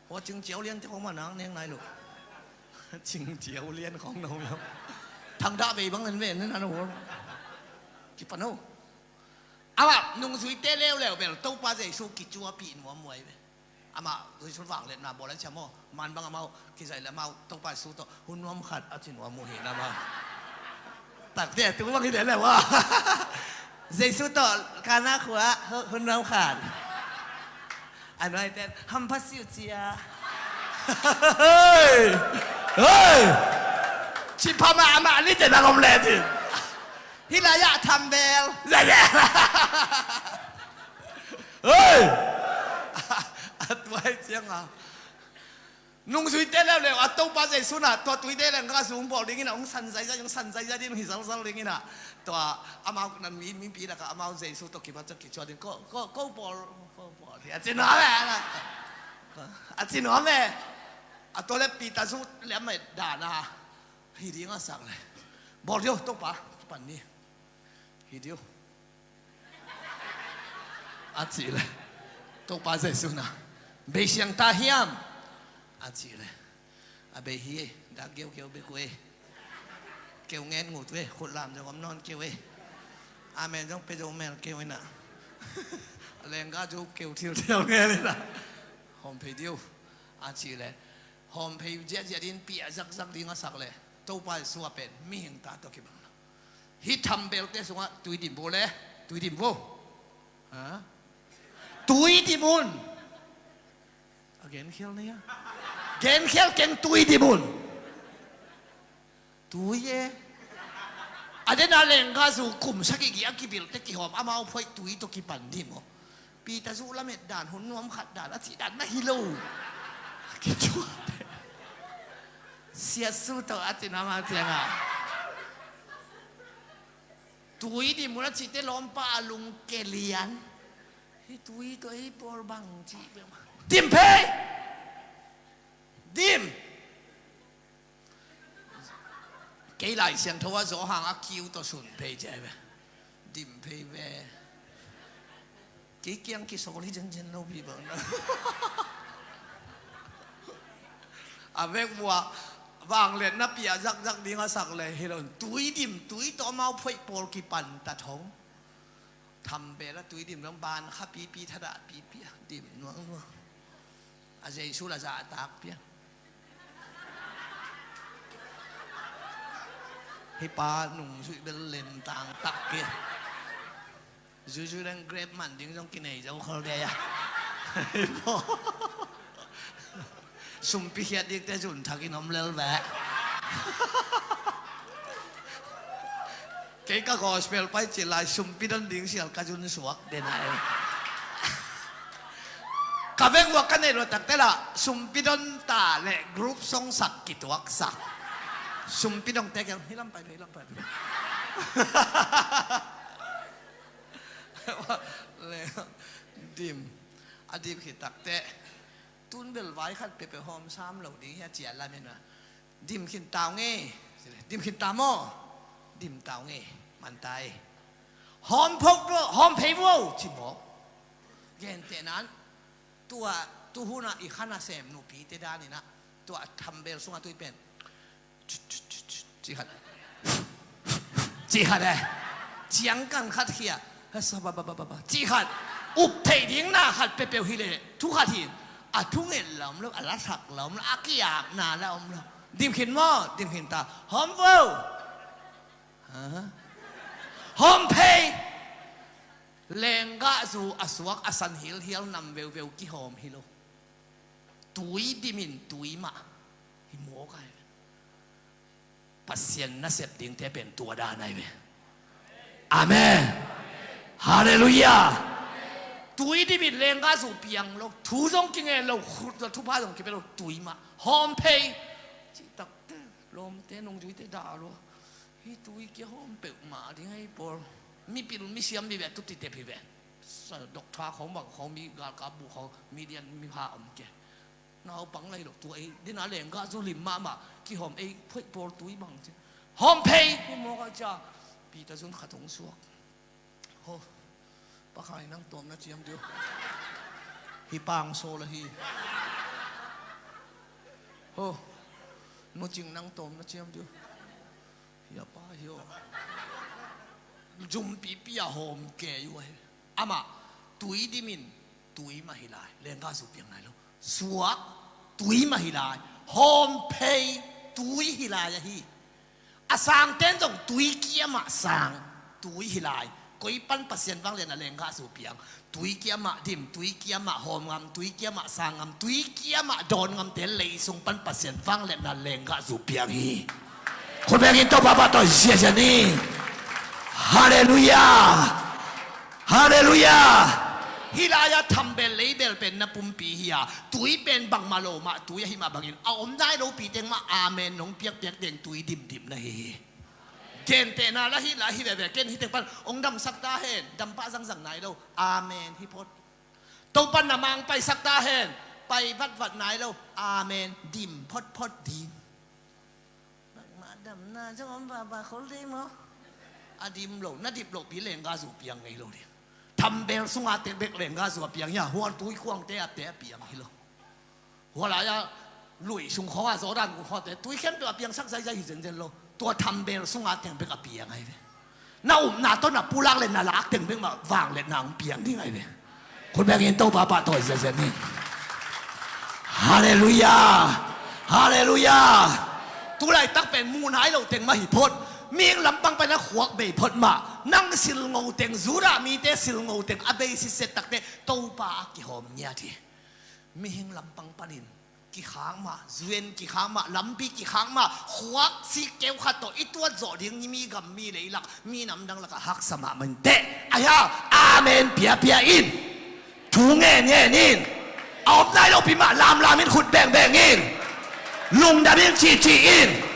Hua cingciau lian te khawng mah nang neng nai lo. Cingciau lian khawng na hong lo. Thang dah vei bang nen ve nen an hua. Kipan ho. Amah nungzuite leuleu bel Topa Jesu kicuapih nuam muai ve. Amah Jesu vangliatna bawl an siam aw. Man bang amau kizaih le amau Topa Jesu tawh hun nuam khat a ci nuam uh hi na amau. Takte tu bang hi leh leh ua. Jesu tawh Kana khua hun nuam khat. A nuaite hampha siu cia. Hei! Hei! Ci pha mah amah ni te na lom le ci. Hih lai-ah thambel. Hei! A tuai cianga Nungzuite leuleu a Topa Jesu in ah tua tuite lengkah zu hong bawl dingin ah hong san zaizai, hong san zaizai ding, hong hi zalzal dingin ah, tua amau na mi, mipi lakah amau Jesu tawh kibat ciang kicuah ding, ko, ko, ko bawl, ko bawl hi a ci nuam e. A ci nuam e. A tua leh Peter zu liam e dan a, hi ding a sak leh, bawl dih o Topa, pan ni. Hi dih o, a cih leh Topa Jesu in ah, bei siang ta hiam? A cih leh, a bei hi e, dak geukeu bek uh e. Keu ngen ngut uh e, khut lam zong om nawn keu e. Amen zong pia zo mel keu in ah, a lengkah zu keu thilthel ngen in ah, hawm phei dih o, a cih leh, hawm phei ziahziah ding, piah zakzak ding a sak leh, Topa Jesu a pen mihing ta tawh kibang lo. Hih thambelte sungah tui dim vo le, tui dim vo. Ha? Tui dim un. A genkhial ni a, genkhial keng, tui dim un. Tui e. A den a lengkah zu kum sagih gih a kibilte kihawm, amau phoih tui tawh kipan dim aw. Peter zu lamet dan, hun nuam khat dan, a cih dan na hi lo. Kicuah. Siatsu tawh a cin amau ciangah, tui dim un a cihte lawmpa a lungke lian. Hih tui tawh ei bawl bang cih bek mah. Dim phei. Dim. Kei Lai Siangtho ah zawh hang a kiu tawh sun phei cia ve. Dim phei ve. Kei kiang kisawl hi ciancian lo pi bang na. A vek vua vangliatna piah zakzak ding a sak leh hi lo in, tui dim, tui tawh amau phoih pawl kipan ta thong. Thambel a tui dim dong, ban kha pipi, thadah pipi a dim nuangnuang. A Jesu la zahtak pian. Hih pa nungzuih bel lentang tak kei. Zuizui leng grep man ding zong kinei zo khol kei a. Hih pa sumpi khiat dikte zun thakin om lel ve. Kei ka gospel pai cil lai sumpi don ding sial ka zun suak den ai. Ka veng uak ka nei lo takte lah sumpi don ta leh group song sak kituak sak. Sumpi dongte kiang hi lam pai, hi lam pai. Dim. A dim khit takte tun bel vai khat peuhpeuh hawm sam lo ding hi a ciah lamin a. Dim khin ta ung e. Dim khin ta maw? Dim ta ung e. Man ta e. Hawm phok lo, hawm phei vo ci maw? Gentehna in tua tuhuna i kha nasem nupite danin a, tua thambel sunga tui pen ci khat, ci khat e. Ciangkan khat khia, hasa ba ba ba ba ba, ci khat. Up theih ding na khat peuhpeuh hi leh thu khat hi. A thunget la om lo, a lasak la om lo, a kiapna la om lo. Dim khin maw? Dim khin ta. Hawm vo. Ha? Hawm phei. Lenggahzu a suak a san hilhial nam veuveu kihawm hi lo. Tui dimin tui mah hi mawk ai. Pasian nasep dingte pen tua dan ai ve. Amen. Halleluiah. Tui dimin lenggahzu piang lo, thu zong kingen lo, khut zong thupha zong kipia lo, tui mah. Hawm phei. Cih takte lawmte nungzuite dah lo. Hih tui kia hawm peuhmah ding ei pawl. Mipil misiam mi ve, tuti tep hi ve. Sa, doctor khawng bang khawng, mi galkap buh khawng, mi lian mi pha om kia. Naupang lai lo tua ei dina lenggahzu lim mahmah kihawm ei phoih pawl tui bang ci. Hawm phei hi mawk a cia. Peter zun khat hong suak. Ho. Pakhang in nang tawm na ciam diu. Hi pang sawl ahi. Ho. Nu Cing nang tawm na ciam diu. Hi a pa hi aw. Zumpipi a hawm kei uh ahi. Amah tui dimin tui mah hi lai. Lenggahzu piang nai lo. Suak tui mah hi lai. Hawm phei tui hi lai ahi. A sangten zong tui kiamah sang tui hi lai. Koi pan Pasian vangliatna lenggahzu piang? Tui kiamah dim, tui kiamah hawm ngam, tui kiamah sang ngam, tui kiamah dawn ngamte lei sung pan Pasian vangliatna lenggahzu piang hi. Khut bengin Topa pah tawh ziazia ni. Halleluiah. Halleluiah. Hih lai-ah thambel leibel pen na pumpi hi a, tui pen bangmah lo mah tui ahi mah bangin a om nai lopi teng mah amen nong piakpiak teng tui dimdim na hi hi. Gentehna la hi la hi veve, ken hih teng pan hong damsak ta hen, dam pah zangzang nai lo, amen hi phot. Topa na mang paisak ta hen, pai vatvat nai lo, amen dim photphot ding. Bangmah damna zong om vava khol dei maw? A dim lo, na dip lopi lengga zu piang ngei lo ding. Thambel sunga tek bek lengga zu a piang hi a, hual tui kuangte a te a piang hi lo. Hua lai-a lui sung khawng a Jordan gu khawngte tui khempeuh a piangsak zaizai hi zenzen lo. Tua thambel sunga teng bek a piang ahi ve. Na upna tawh na pulak le na lak teng bek mah vangliatna hong piang ding ahi ve. Khut bengin Topa pahtawi ziazia ni. Halleluiah. Halleluiah. Tulaitak pen muh nai lo teng mah hi phot. Mihing lampang pan a khuak bei phot mah. Nang silngo teng, Judah mite silngo teng a bei sitset takte Topa a kihawm ngiat hi. Mihing lampang panin kikhak mah, zuen kikhak mah, lampi kikhak mah, khuak sik keu khat tawh i tuat zawh ding mi gam mi leilak, mi namdang lakah haksa mahmah in teh. Ahi hang amen piapia in. Thu ngen ngen in. A om nai lopi mah lamlam in, khut bengbeng in. Lungdam in, cici in.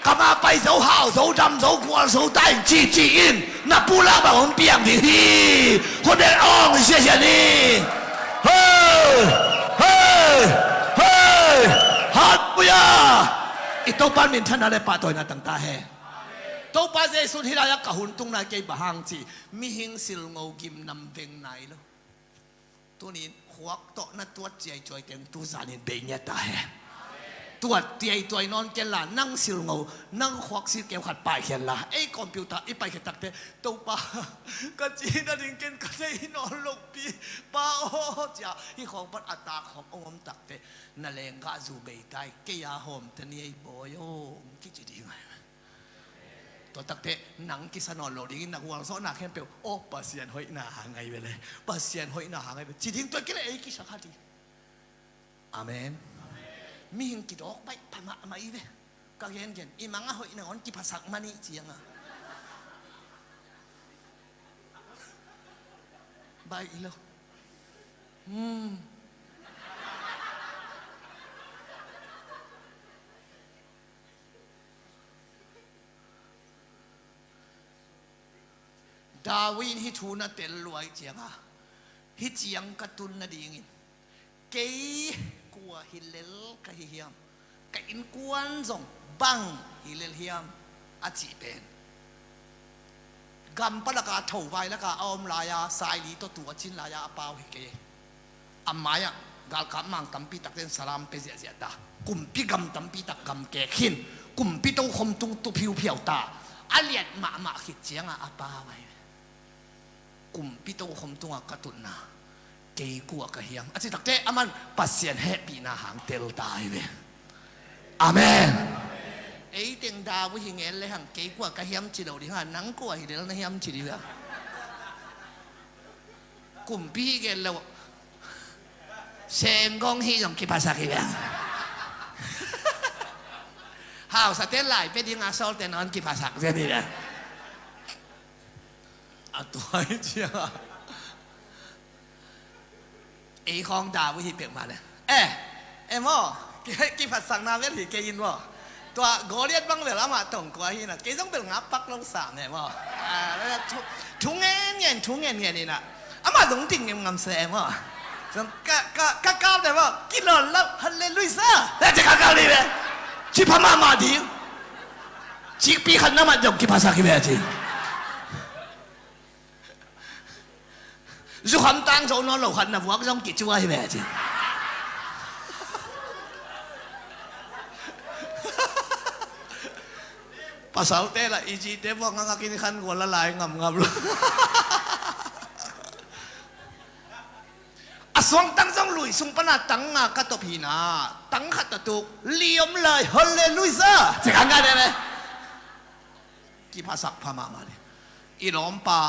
Kama pai zo, hau zo, dam zo, gual zo, ta in, cici in. Na pulak bang hong piang ding hi. Khut beng ong ziazia ni. Hei! Hei! Hei! Halleluiah! I Topa minthanna le pahtawina tang ta hen. Topa Jesu'n hih lai-ah ka hun tungna kei bang hang ci, mihing silngo gimnam veng nai lo. Tunin khuak tawh na tuat ciaicuai teng tuzanin bei ngiat ta hen. Tuat ciaicuai nawn kenla, nang silngo, nang khuak sik keu khat paikhian la. Ei computer i paikhiat takte, Topa, ka cihna ding ken ka thei nawn lopi, Pa aw, cia hih khawng pan a tak khawng hong om takte, na lenggah zu bei ta hi, kei a hawm ta ni ei bawi aw, hong kici ding ahi. Tua takte nang kisa nawn lo dingin na gualzawhna khempeuh, aw, Pasian hoihna hang ahi ve le, Pasian hoihna hang ahi ve, ci ding tua kile ei kisa kha ding. Amen. Mihing kidawk baih pha mahmah i ve. Ka gengen i mang a hoih nangawn kiphasak mah nih cianga baih i lo. Hmm. David in hih thu na tel luai cianga, hih ciang ka tun nadingin kei kua hi lel ka hi hiam? Ka innkuan zong bang hi lel hiam? A cih pen gam palaka thovai laka a om lai-a saili tawh tu a cin lai-a a pau hi kei. A mai-ah galkap mang tampi takte in salam pia ziahziah ta. Kumpi gam tampi tak gam kek khin. Kumpi tokhom tung tu phiuphiau ta. A liat mahmah khit ciangah a pau ahi ve. Kumpi tokhom tungah ka tutna, kei kua ka hiam? A ci takte aman Pasian hehpihna hang tel ta ahi ve. Amen. Ei teng David hi ngen le hang kei kua ka hiam ci lo ding a, nang kua hi lel na hiam ci ding a. Kumpi hi gen lo. Senggong hi zong kiphasak hi beng. Hausate lai pia dinga sawlte nawn kiphasak zen hi beng. A tuai cia. Ei khawng David hi pek mah le. Eh, em aw, ki-, kiphatsakna vel hi kei in maw. Tua Goliath bang vel amah tongkua hi na, kei zong bel ngap pak lo sam em aw. Ah, thu, thu ngen ngen, thu ngen ngen in a. Amah zong ting ngem ngam se em aw. Zong ka, ka, ka kap le maw, kilon lo, halleluiah. Eh, ci ka kap ni ve. Ci pha mahmah ding. Cikpi khat na mat zong kiphasak hi ve ci. Zukham tang zo nawn lo khat na vuak zong kicuai ve ci. Pasalte la i zite vuak ngangak in khan gual la lai ngamngam lo. A suangtang zong lui sung pana tang nga ka top hina, tang khat a tuk li om lai, halleluiah. Ci khan ka ne ve. Kiphasak pha mahmah le. I lawmpa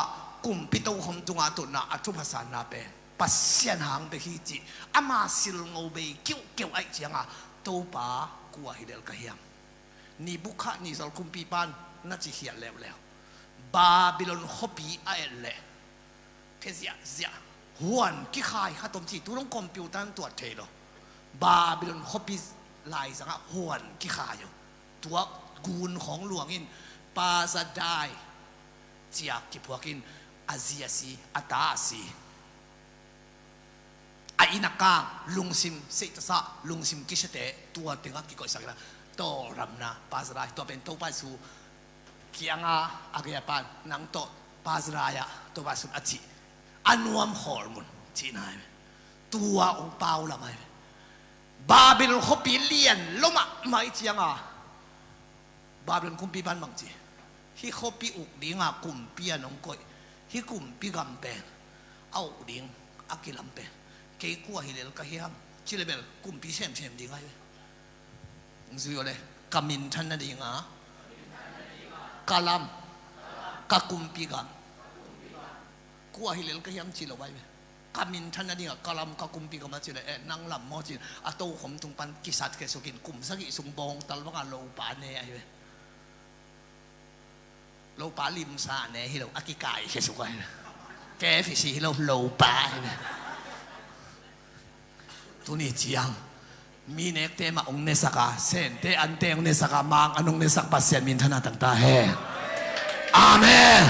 kumpi tokhom tunga tutna a thupha sanna pen Pasian hang bek hi cih ama silngo bei kiuhkeuh aih cianga Topa kua hi lel ka hiam? Nebukhadnezzar kumpipan na ci khial leuleu. Babylon khuapi a et leh phia ziahziah. Huan kikhai khat om ci, tu dong computer in tuat thei lo. Babylon khuapi laizangah huan kikhai uh. Tua gun khawng luangin Pa Zadai ciak kiphuakin a zi a si, a ta a si. A inn a kang, lungsim seihtasah, lungsim kisiate, tua tengah kikoihsak inah tawlramna, Pa Zadai, tua pen Topa Jesu kiangah a gei a pan, nang tawh Pa Zadai ah Topa Jesu a cih a nuam khawl mun cihna hi ve. Tua ong pau lam ahi ve. Babylon khuapi lian lo mahmah i cianga Babylon kumpi pan bang ci, hih khuapi uk dinga kumpi a nong koih, hih kumpi gam pen a uk ding a kilam pen kei kua hi lel ka hiam? Ci le bel kumpi semsem ding ahi ve. Zui aw le, ka minthan nadinga ka lam, ka kumpi gam, kua hi lel ka hiam ci lo ahi ve. Ka minthan nadinga ka lam, ka kumpi gam a ci le, eh, nang lam maw cin a tokhom tung pan kisat khia sukin kum sagih sung bawngtal banga lopa ne ahi ve. Lopa limsa ne hi lo, a kikai khia suk ahi ve. K F C hi lo, lopa ahi ve. Tuni ciang mi nekte mah ong nesak a, sente ante ong nesak a, mang an ong nesak Pasian minthanna tangta hen. Amen.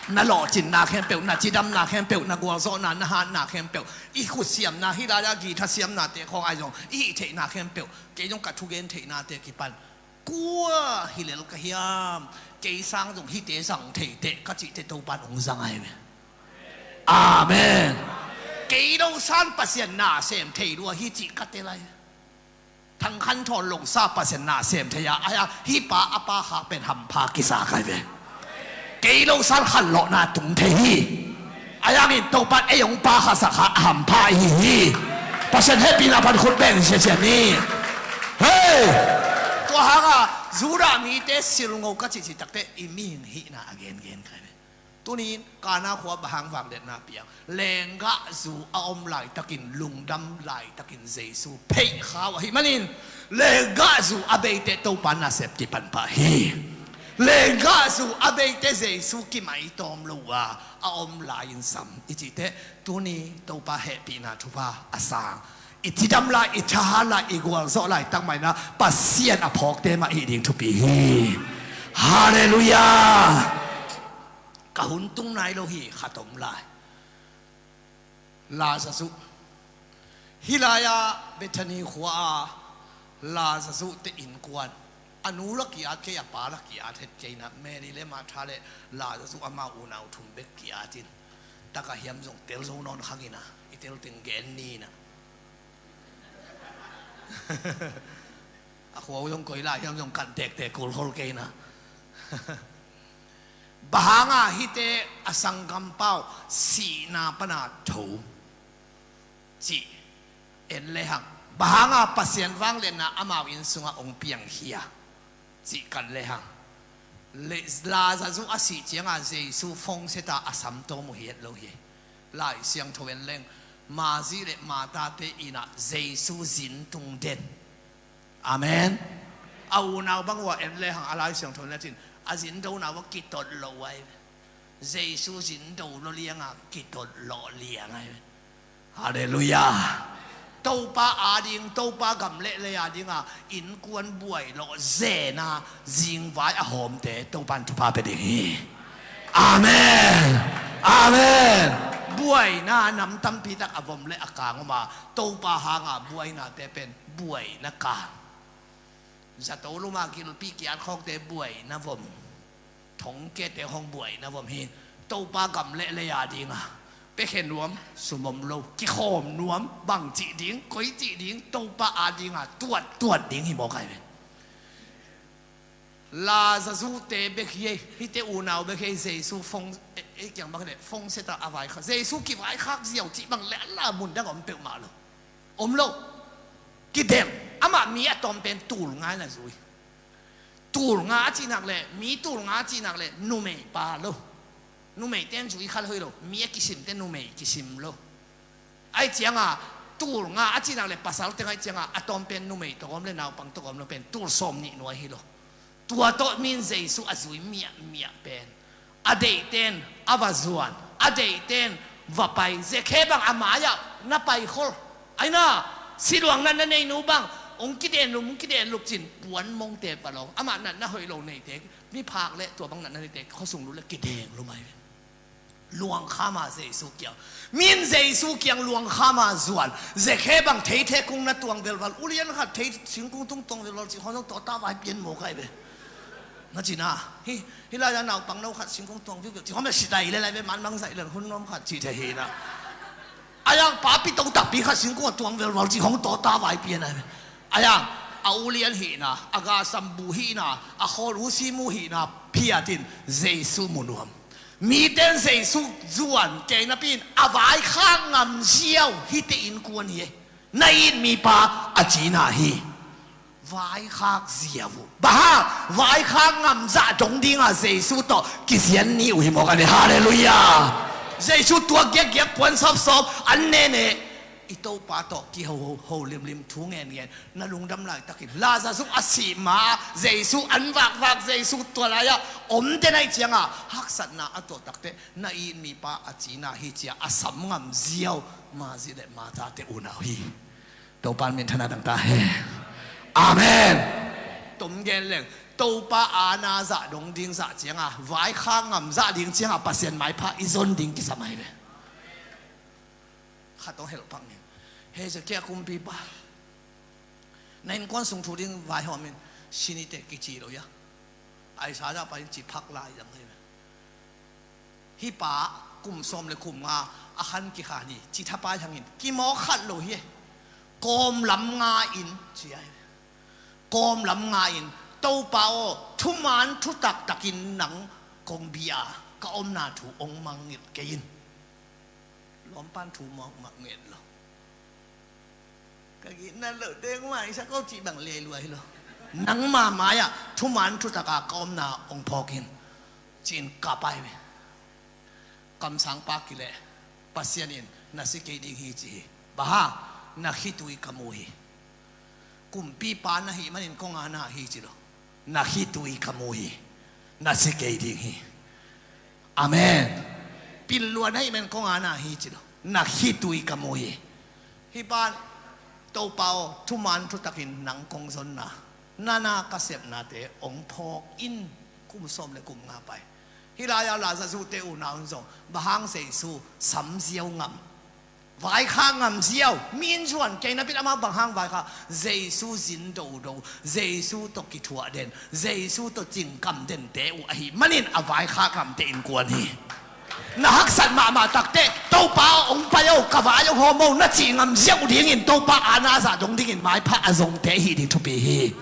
Na lawhcinna khempeuh, na cidamna khempeuh, na gualzawhna, na hatna khempeuh, i khutsiamna, hih lai-a guitar siamnate khawng ahi zong, i hih theihna khempeuh, kei zong ka thugen theihnate kipan kua hi lel ka hiam? Kei sang zong hihte zang theiteh ka cihteh Topan ong zang ahi ve. Amen. Kei lo san Pasian na sem thei lua hi cih ka tel ahi. Thang Khan Thawn longsa Pasian na sem thei a, ahi a, hih pa a pa khak pen hampha kisa kai ve. Kei lo san khanlawhna tung thei hi. Ahi hangin Topan ei ong pa khasak kha a hampha ihi hi. Pasian hehpihna pan khut beng siasia ni. Hei! Tua hanga Judah mite silngo ka cihcih takte i mihing hihna a gengen kai ve. Tunin Kana khua bang hang vangliatna piang? Lenggahzu a om laitakin, lungdam laitakin Jesu pheih khau ahih manin, lenggahzu a beite Topa nasep kipan pah hi. Lenggahzu a beite Jesu kimai tawm lo uh a, a om lai-in sam i cihteh, tuni Topa hehpihna thupha a sang, i cidam lai, i thahat lai, i gualzawh laitak mah in ah Pasian a phawkte mah i hih ding thupi hi. Halleluiah. Ka hun tung nai lo hi, khat om lai. Lazarus. Hih lai-ah Bethany khua-a Lazarus te innkuan, a nu la ki-at kei, a pa la ki-at het kei in ah, Mary le Martha le Lazarus amau unau thum bek ki-at in, tak a hiam zong tel zo nawn khang in ah, i tel teng gen ni in ah. A khua uh zong koi lai hiam zong kan tektek kulkhol kei in ah. Bang hanga hihte a sanggampa uh sihna pana tho cih en lehang, bang hanga Pasian vangliatna amau inn sungah ong piang hia cih kan lehang, Lazarus a sih cianga Jesu fongset a a sam tawm uh hi het lo hi. Lai Siangtho en leng, Mari le Martha te in ah Jesu zin tung den. Amen. A unau bang uh a en lehang a Lai Siangtho en lecin a zin do unau a kitot lo uh ahi ve. Jesu zin do lo lianga kitot lawh liang ahi ve. Halleluiah. Topa ading, Topa gam le lei adinga innkuan buai lawh zena zingvai a hawmte Topan thupha pia ding hi. Amen. Amen. Buaina nam tampi tak a vom le a kang om a, Topa hanga buainate pen buaina kang. Zato luma gilpi kiat khawngte buaina vom. Thongkiatte khawng buaina vom hi. Topa gam le lei adinga piakhia nuam sum om lo, kikhawm nuam, bang cih ding, koi cih ding, Topa adinga tuat tuat ding hi mawk ahi ve. Lazarus te bek hi ei, hihte unau bek hi ei, Jesu fong, eh, eh, kiang bang hi leh, fongset a a vaikhak. Jesu kivaikhak ziau cih bang le a la mun dang om peuhmah lo. Om lo. Kidem. Amah mi a tawm pen tul nga in a zui. Tul nga a cihnak le, mi tul nga a cihnak le, numei pa lo. Numeite in zui kha hoih lo. Mi a kisimte numei kisim lo. Ahi cianga, tul nga a cihnak le pasal teng ahi cianga, a tawm pen numei tawh om le naupang tawh om lo pen tul sawm nih nuai hi lo. Tua tawh min Jesu a zui miahmiah pen, a deihte in a va zuan, a deihte in va pai. Zekhe bang a mai-ah na pai khol. Aina, siluang natna nei nu bang hong kiden lum, hong kiden lup cin puan mongte va lawng. Amah natna hoih lo neite, miphak le tua bang natna neite khuasung lut le kideng lum ahi ve. Luangkham a Jesu kiang, min Jesu kiang luangkham a zuan. Zekhe bang theithe kung na tuang velval, ulian khat thei singkung tung tuang velval cih khawng zong tawta vai pian mawk ahi ve. Na cina, hi, hi lai-a naupang no khat singkung tuang viuviu cih khawng bek si tai le lai ve, man mang zaih leng hun nuam khat cih thei hi na. A yang papi to takpi khat singkung a tuang velval cih khawng tawta vai pian ahi ve. A yang a ulian hihna, a gasam bu hihna, a khawl u simu hihna phiatin Jesu mu nuam. Miten Jesu zuan kei napi in a vaikhak ngam ziau hihte innkuan hi e. Na it mipa a cina hi. Vaikhak ziau uh. Bang hang, vaikhak ngam zah dong dinga Jesu tawh kizian ni uh hi mawk a ni. Halleluiah. Jesu tua giakgiak puan sawpsawp an nene i Topa tawh kiho ho limlim thu ngenngen. Na lungdam laitakin Lazarus a sih ma Jesu an vakvak, Jesu tua lai-ah om den ahih cianga haksatna a tuah takteh na it mipa a cina hi cia a sam ngam ziau Mari le Martha te unau hi. Topa in minthanna dangta hen. Amen. Tom gen leng Topa aana zah dong ding zah cianga vaikhak ngam zah ding cianga Pasian maipha i zon ding kisam ahi ve. Khat hong helh pak ning. Hezekiah kumpipa, na innkuan sung thu ding vaihawm in, sinite kici lo ia. Isaiah panin ci phak lai zang hi. Hih pa kum sawm le kum nga a khan kikhan hi, ci thapai hangin kimawk khat lo hi. Kawm lam nga in ci ahi. Kawm lam nga in, Topa aw, thuman thutak takin nang kong bia, ka omna thu ong mangngilh kei in. Lawmpan thu mawk mah nget lo. Ka gitna loh teng mah i sak lo cih bang lelua hi lo. Nangma mai-ah thuman thutaka ka omna ong phawk in, ci-in ka pai ve. Kamsangpa kileh Pasian in na si kei ding hi ci hi. Bang hang, na khitui ka mu hi. Kumpipa na hih manin kong aana hi ci lo. Na khitui ka mu hi. Na si kei ding hi. Amen. Pillua na hih manin kong aana hi ci lo. Na khitui ka mu hi. Hih pan, Topa aw, thuman thutakin nang kong zonna, na na ka sepnate ong phawk in. Kum sawm le kum nga pai. Hih lai-a Lazarus te unau in zong bang hang Jesu sam ziau ngam, vaikhak ngam ziau, mi in zuan kei napi in amah bang hang vaikhak, Jesu zin dodo, Jesu tawh kithuah den, Jesu tawh cingkam dente uh ahih manin a vaikhak ngamte innkuan hi. Na haksat mahmah takteh Topa aw ong pai o, ka vai ong hawm o na cih ngam ziau dingin Topa aana zah dong dingin maipha a zongte hih ding thupi hi.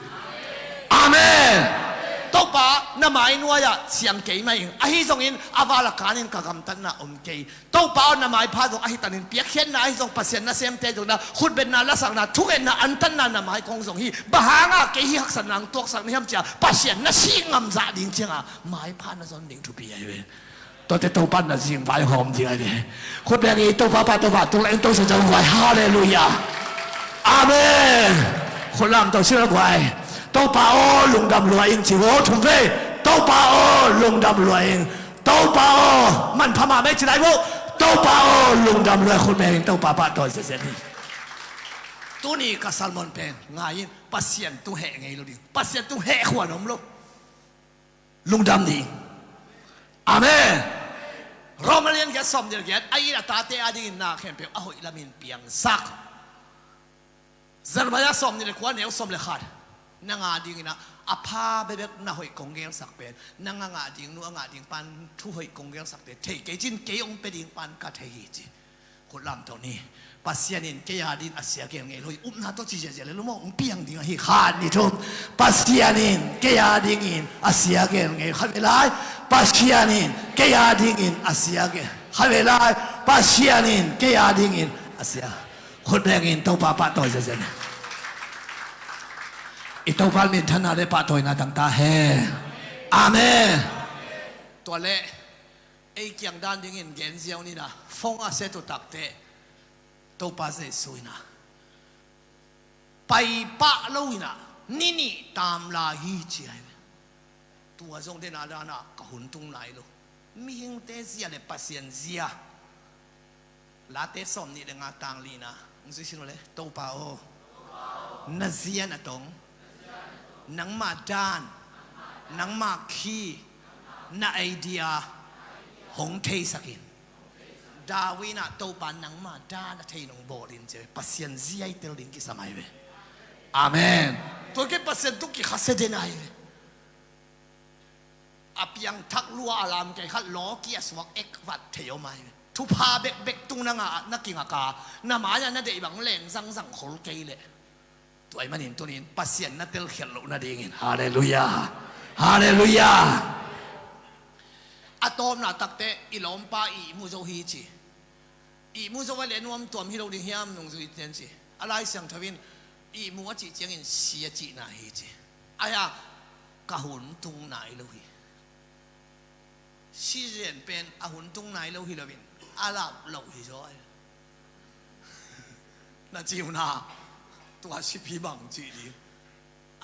Amen. Topa na mai nuai-ah siang kei mah ing, ahi zongin a val a kanin ka gamtatna om kei. Topa aw, na maipha zong ahi tanin piakkhiatna ahi zong, Pasian nasemte zong na khutbetna, lasakna, thungetna, antanna na mai kong zong hi. Bang hanga kei hih haksatna ang tuaksak na hiam cia Pasian na sih ngam zah ding cianga maipha na zon ding thupi ahi ve. Tuate Topa na zing vai hawm ding ahi ve. Khut beng i Topa pahtawi, Topa tung la in to sa zong vai. Halleluiah. Amen. Khut lam to sila guai. Topa aw, lungdam lua ing ci vo thum vei. Topa aw, lungdam lua ing. Topa aw, manpha mahmah ci lai vo. Topa aw, lungdam lua, khut beng in Topa pahtawi zetset ni. Tuni ka sermon pen ngai in, Pasian tung heh ngei lo ding, Pasian tung heh khuan om lo. Lungdam ding. Amen. Roma lian giat sawm nih le giat, a it a tate adingin na khempeuh a hoih lamin piangsak. Jeremiah sawm nih le kua, neu sawm le khat. Nang adingin a pha bekbek na hoih kong gelsak pen, nang a ngah ding, nu a ngah ding pan thu hoih kong gelsakte thei kei cin, kei hong pia ding pan ka thei hi ci. Khut lam to ni. Pasian in kei adingin a sia gel ngei lo hi. Upna tawh ci ziahziah le lum aw, hong piang ding ahi. Khat, nih, thum. Pasian in kei adingin a sia gel ngei. Khat vei lai. Pasian in kei adingin a sia gel. Khat vei lai. Pasian in kei adingin a sia. Khut bengin Topa pahtawi zenzen. I Topa minthanna le pahtawina tangta hen. Amen. Tua leh ei kiang dan dingin gen ziau ni na, fong a set uh takte Topa Jesu in a pai pah lo in a, ni nih tam lai hi ci ahi. Tua zong den a dan a ka hun tung lai lo. Mihingte zia le Pasian zia Late sawm nih le nga tang lina hong zuisin uh le, Topa aw, na zia na tong, nangma dan, nangma khi, na idea hong theisak in. David in ah Topa nangma dan a thei nong bawl in ci. Pasian zia i tel ding kisam ahi ve. Amen. Tua kei Pasian tung kikhasia den ahi ve. A piangthak lua a lam kei khat lawki a suak ek vat thei om ahi ve. Thupha bekbek tung na ngah, na kingak a, na mai-ah na deih bang leng zangzang khol kei leh. Tua ahih manin tunin Pasian na telkhialh loh nadingin. Halleluiah. Halleluiah. A tawpna takte i lawmpa ihmu zo hi ci. Ihmu zo a le nuam tuam hi lo ding hiam nungzui ten ci. A Lai Siangtho in ihmu a cih ciangin si a cihna hi ci. Ahi a, ka hun tung nai lo hi. Sizen pen a hun tung nai lo hi loin a lap lo hi zaw. Na ci uh na, tua sipi bang cih ding.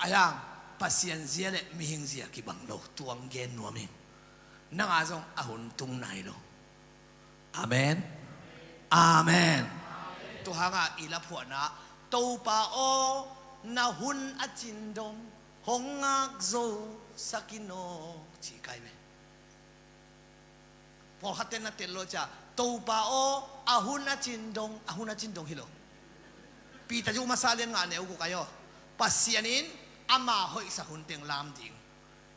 Ahi hang Pasian zia le mihing zia kibang lo, tua hong gen nuam ing. Nang a zong a hun tung nai lo. Amen. Amen. Tua hangah i laphuahna, Topa aw, na hun a cin dong hong ngak zo sak in aw, ci kai ve. Pawlkhatte na tel lo cia, Topa aw, a hun a cin dong, a hun a cin dong hi lo. Peter zu masa lian nga neu guk ai aw. Pasian in ama hoihsak hun teng lam ding.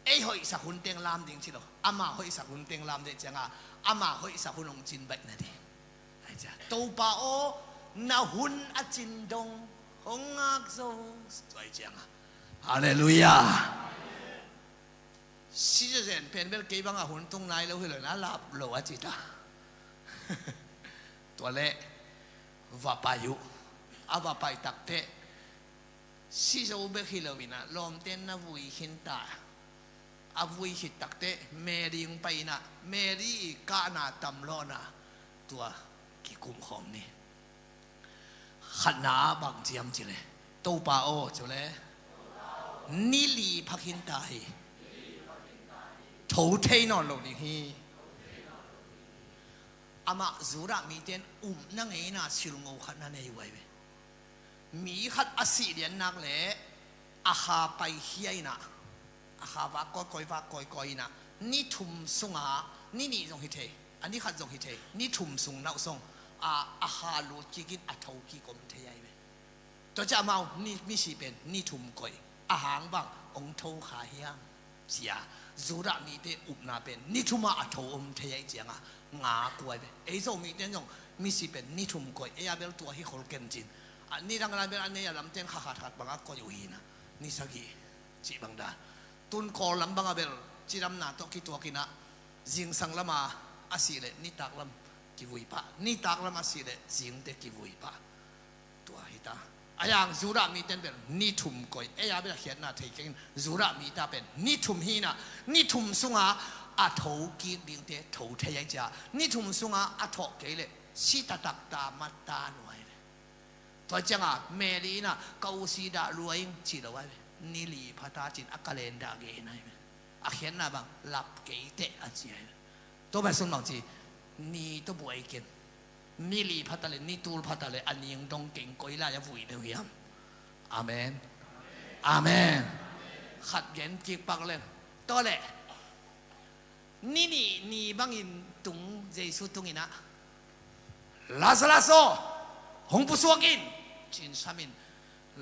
Ei hoihsak hun teng lam ding ci lo. Ama hoihsak hun teng lam ding cianga, ama hoihsak hun hong cin baih nading. Ai cia, Topa aw, na hun a cin dong hong ngak zo. Tua ai cianga. Halleluiah. Sizen pen bel kei bang a hun tung nai lo hi lo in a lap lo a ci ta. Tua leh va pai uh. A va pai takte si zo bek hi lo in a lawmten na vui khin ta. A vui khit takte Mary hong pai in a, Mary i kahna tam lawhna tua kikum khawm ni. Khatna ah bang ciam ci le, Topa aw, ci le, ni li pha khin ta hi. Tho thei nawn lo ding hi. Amah Judah mite in upna ngeina silngo khat na nei uh ai ve. Mi khat a sih lian nak leh a kha paikhia in a, a kha vak kawikawi, vak kawikawi in a, ni thum sungah, ni nih zong hi thei, a ni khat zong hi thei, ni thum sung nauh song a, a kha lut kik in a tho kik om thei ai ve. Tua ciah amau ni, misi pen ni thum koih, a hang bang hong tho kha hiam? Cia, Judah mite upna pen ni thumah a tho om thei ahi cianga ngak uh ai ve. Ei Zomite in zong misi pen ni thum koih, ei a bel tua hi khol ken cin. A ni dang lai bel a nei a lamten kha khat khat bangah koih uh hi na, ni sagih cih bang dan. Tun Kawl lam bangah bel cidamna tawh kituak in a, zingsang lama a sih leh nitak lam kivui pah, nitak lam a sih leh zingte kivui pah. Tua hi ta. Ahi hang Judah mite in bel ni thum koih, ei a bel a khiatna thei keng in Judah mite pen ni thum hi na, ni thum sunga a tho kik dingte tho thei ahi cia, ni thum sunga a thawh kei leh si taktak ta mat ta nuai ve. Tua cianga Mary in a ka usi dah lua ing ci lo ai ve. Ni li pha ta cin a calendar gen ai ve. A khiatna bang lap kei teh a ci ai ve. Tua pen sun bang ci, ni tawh buai ken. Ni li pha ta le, ni tul pha ta le, a ning dong keng koi lai a vui deuh hiam? Amen. Amen. Khat gen kik pak le. Tua le. Ni nih ni bangin tung, Jesu tung in a, Lazarus aw, hong pusuak in, cin sam in,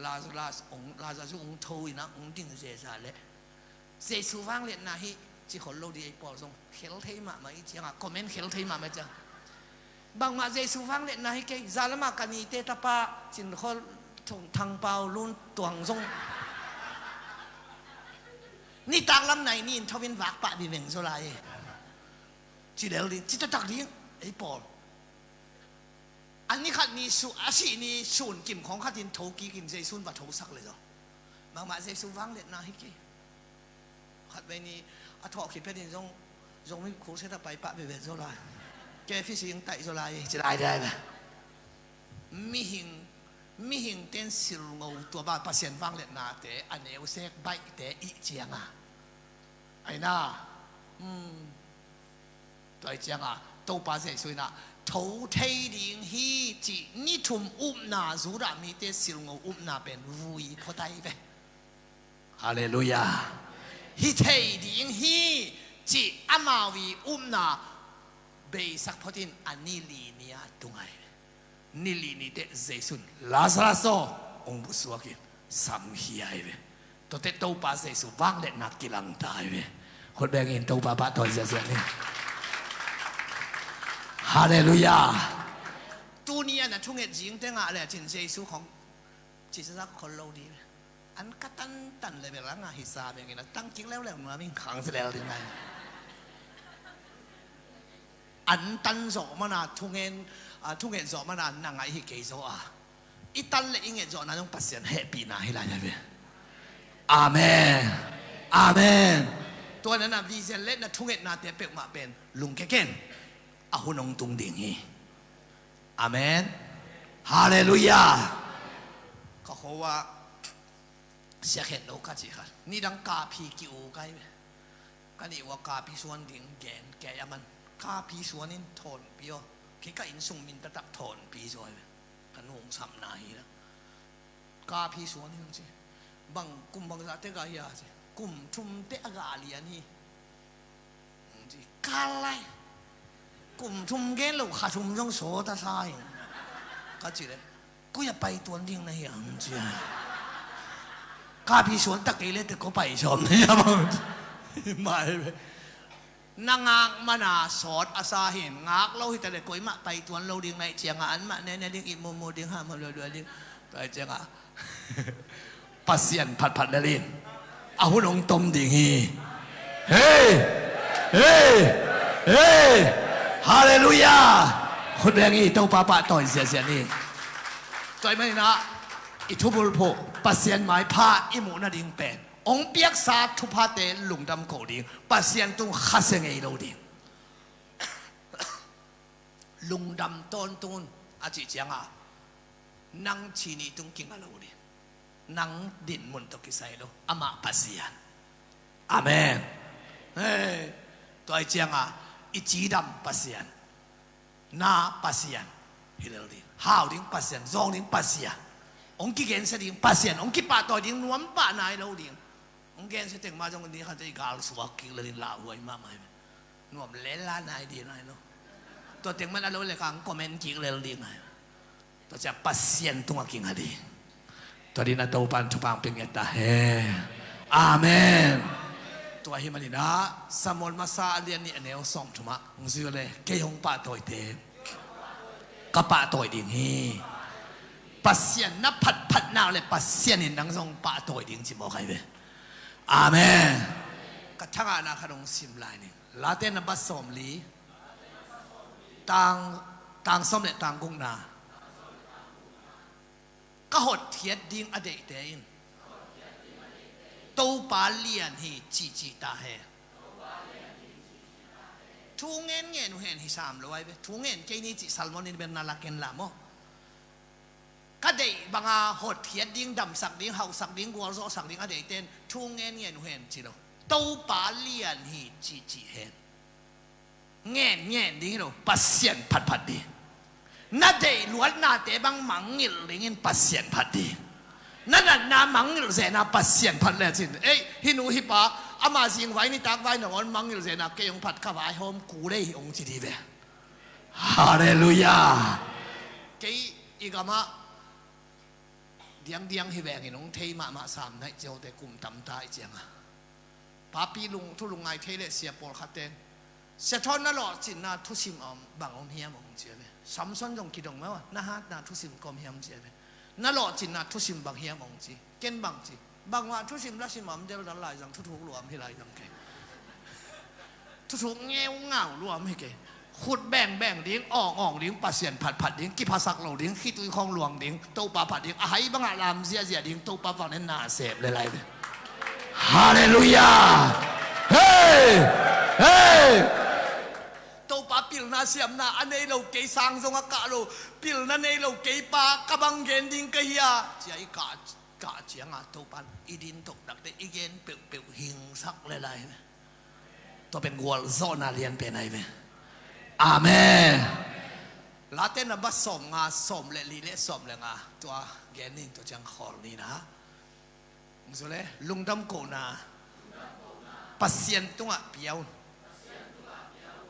Lazarus hong, Lazarus hong tho in a, hong ding zeza le. Jesu vangliatna hi ci khol lo di ei pawl zong khel thei mahmah i cianga, comment khel thei mahmah i cianga. Bangmah Jesu vangliatna hi kei, zalamah ka nite tapa Cin Khol Thang, Thang Pau Lun Tuang zong nitak lam nai ni in tho in vak pah viveng zaw lai. Ci lel ding, ci taktak ding, ei pawl. A ni khat ni su, a sih ni sun kim khawng khat in tho kik in Jesu in va tho sak le zaw. Bangmah Jesu vangliatna hi kei. Khatvei ni a thawh khit phetin zong, zong mi khul set a pai pah veve zaw lai. Ke fishing taih zaw lai, ci lai dai ve. Mihing, mihing ten silngo tua ba Pasian vangliatnate, a neu sek baihte i cianga. Aina, hmm. Tua i cianga, Topa Jesu in a, Tho thei ding hi cih ni thum upna, Judah mite silngo upna pen vui phot ahi ve. Halleluiah. Hi thei ding hi cih amau i upna beisak phot in a ni li ni-a tung ahi ve. Ni li ni teh Jesu in, Lazarus aw, hong busuak in, samkhia ahi ve. Tuate Topa Jesu vangliatna kilangta ahi ve. Khut beng in Topa pahtawi ziahziah ni. Halleluiah. Tuni a na thunget zing tengah le cin Jesu khong cihzak khol lo dih ve. An ka tantan le bel a ngah hisa bengin a tangkik leuleu nuam in khang si lel ding lai. An tan zawh mana thungen, a, thunget zawh mana na ngaih hi kei zaw a, i tan le i nget zawhna zong Pasian hehpihna hi lai ve. Amen. Amen. Tua na na vision le na thungetnate peuhmah pen lungke ken. A hun hong tung ding hi. Amen. Halleluiah. Ka kho ah siakhen lo ka cih khat nidang kapi ki-u kai ve. Ka nih ua kapi suan ding gen kei a man. Kapi suan in thawnpi aw. Kei ka inn sung min taktak thawnpi zaw ve. Ka nungsapna hi la. Kapi suan in ci. Bang kum bangzah te ka hi a ci. Kum thum te a ga lian hi. Ci. Ka lai. Kum thum gen lo kha thum zong sawt a sa hi. Ka ci le. Koi a paituan ding na hi ang ci a. Kapi suan tak kei le te ko pai sawm na hi a bang. Mai ve. Na ngak mana sawt a sa hin ngak lo hi ta le koi mah paituan lo ding na hi cianga an mah nene ding i mumu ding ha mumu ding. Tua hi cianga. Pasian phatphat lel in a hun hong tom ding hi. Hei! Hei! Hei! Halleluiah. Khut beng i Topa pahtawi ziahziah ni. Tua hi maninah i thubulphuh Pasian maipha i muh nading pen hong piaksa thuphate lungdam ko ding, Pasian tung khasia ngei lo ding. Lungdam tawntung un a cih cianga nang ci nih tung kinga lo ding. Nang dinmun tawh kisai lo, amah Pasian. Amen. Hei, tua hi cianga i cidam Pasian, na Pasian hi lel ding, hau ding Pasian, zawng ding Pasian, hong kigensia ding Pasian, hong kipahtawi ding nuam pah nai lo ding. Hong gensia teng mah zong ni khat i gal suak kik lel in lauhuai mahmah hi. Nuam lela nai ding nai lo. Tua teng man a lo le kang comment kik lel ding nai. Tua ciah Pasian tungah kinga ding. Tua ding a Topan thupha hong pia ngiat ta hen. Amen. Tua hi maninah Samuel masa a lian nih a neu sawm thumah hong zui le kei hong pahtawite ka pahtawi ding hi. Pasian na phatphat nak le Pasian in nang zong pahtawi ding ci mawk ahi ve. Amen. Ka thangahna khat hong sim lai ning. Late na bat sawm li. Tang, tang sawm le tang gukna. Ka hotkhiat ding a deihte in Topa lian hi cihcih ta hen. Thu ngen ngen uh hen hi sam lo ai ve. Thu ngen kei ni cih Salmon in bel na lak en la maw? Ka deih banga hotkhiat ding, damsak ding, hauhsak ding, gualzawhsak ding a deihte in thu ngen ngen uh hen ci lo. Topa lian hi cihcih hen. Ngen ngen ding hi lo, Pasian phatphat ding. Na deih luatnate bang mangngilh dingin Pasian phat ding. Na natna mangngilh zehna Pasian phat lecin, ei, hih nu hih pa, ama zingvai nitak vai nangawn mangngilh zehna kei hong phat, ka vaihawm kul ei hong ci dih ve. Halleluiah. Kei i gamah diangdiang hi vengin hong thei mahmah sam naih ciaute kum tamta i cianga. Papi lung, thu lungngai thei le sia pawlkhatte in, Sia Thawn na lawhcinna thusim a om bang om hiam hong ci a ve. Samson zong kidong mah a, na hatna thusim ka om hiam ci a ve. Na lawhcinna thusim bang hiam hong ci. Ken bang ci. Bangmah thusim lasim a om deldal lai zang, thuthuk lua om hi lai zang kei. Thuthuk ngeungau lua om hi kei. Khut bengbeng ding, awngawng ding, Pasian phatphat ding, kiphasak lo ding, khitui khawng luang ding, Topa phat ding, a hai bangah lam ziahziah ding, Topa vangliatna sem le lai ding. Halleluiah. Hei! Hei! Topa pilna siamna a nei lo kei, sang zong a kah lo, pilna nei lo kei pa ka bang gen ding ka hia? Cia i kah, kah cianga Topan i din tokdakte i gen peuhpeuh hingsak le lai. Tua pen gualzawhna lianpen ahi ve. Amen. Late namba sawmnga, sawm le li le sawm le nga, tua gen ning, tua ciang khawl ni na. Hong zu le, lungdam kohna Pasian tungah pia un.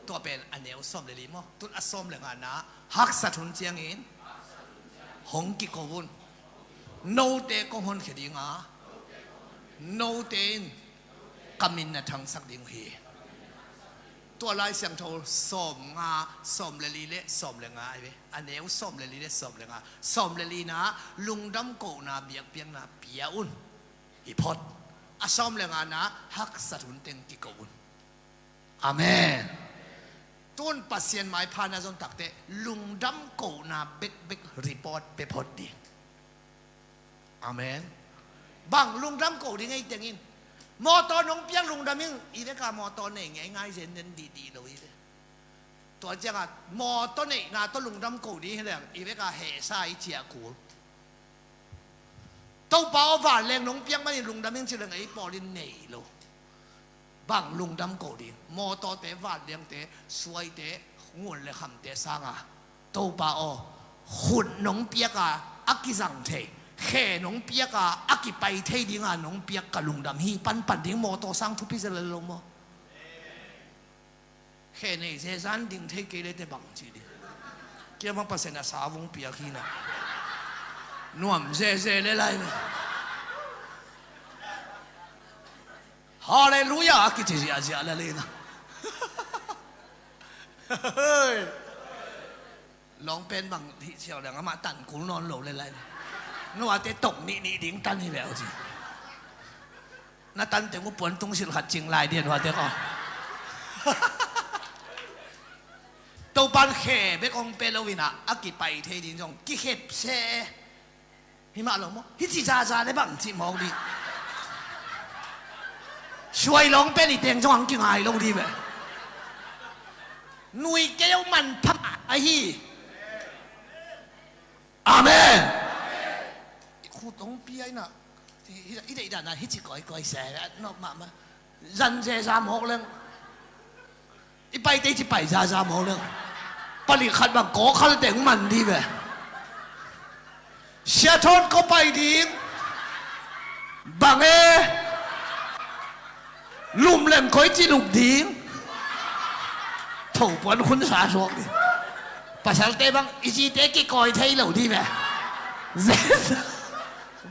Tua pen a neu sawm le li maw? Tun a sawm le nga na, haksat hun ciangin hong kiko un. Note kong honkhia ding a, note in ka min na thangsak ding uh hi. Tua Lai Siangtho sawmnga, sawm le li le sawm le nga ahi ve. A neu sawm le li le sawm le nga. Sawm le li na, lungdam kohna biakpiakna pia un, hi phot. A sawm le nga na, haksat hun teng kiko un. Amen. Tun Pasian maipha na zon takte lungdam kohna bekbek report pe phot ding. Amen. Bang lungdam ko ding ei tengin? Mawtaw nong piak lungdam ing. I veka mawtaw nei ngeingai zen den dihdih lo i ve. Tua cianga mawtaw neihna tawh lungdam ko ding hi leng, i veka hehsa i ciah kul. Topa aw, vanleng nong piak manin lungdam ing ci leng ei pawlin nei lo. Bang lungdam ko ding? Mawtawte, vanlengte, suaite, ngun le khamte sanga, Topa aw, khut nong piaka a kizang thei, khe nong piaka a kipai thei dinga nong piak ka lungdam hi. Panpan ding mawtaw sang thupi zia le lo maw? Khe nei zezan ding thei kei le te bang ci ding? Kia bang Pasian a sa vung piak hi na. Nuam zeze le lai le. Halleluiah a kici ziahziah le le na. Lawng pen bang hih siau leng amah tan kul nawn lo le lai. Nuate tong nih nih ding tan hi ve aw ci. Na tan teng uh puan tung silh khat cing lai dia nuate kaw. Topan khe bek hong pe lo inah a kipai thei ding zong kikhep se. Hi mah lo maw? Hih ci zaza le bang cih mawk dih. Suai lawng pen i teng zong ang kingai lo dih ve. Nui kei aw, manpha mah ahi. Amen. I khut hong pia inah i deih dana hih ci kawikawi se a nop mahmah. Zan zeza mawk leng. I paite i ci pai zaza mawk leng. Palik khat bang kawkhal teng man dih ve. Sia Thawn ko pai ding. Bang e. Lum leng koi ci lup ding. Tho puan khun sa suak ding. Pasalte bang i cite kikawi thei lo dih ve. Zaza.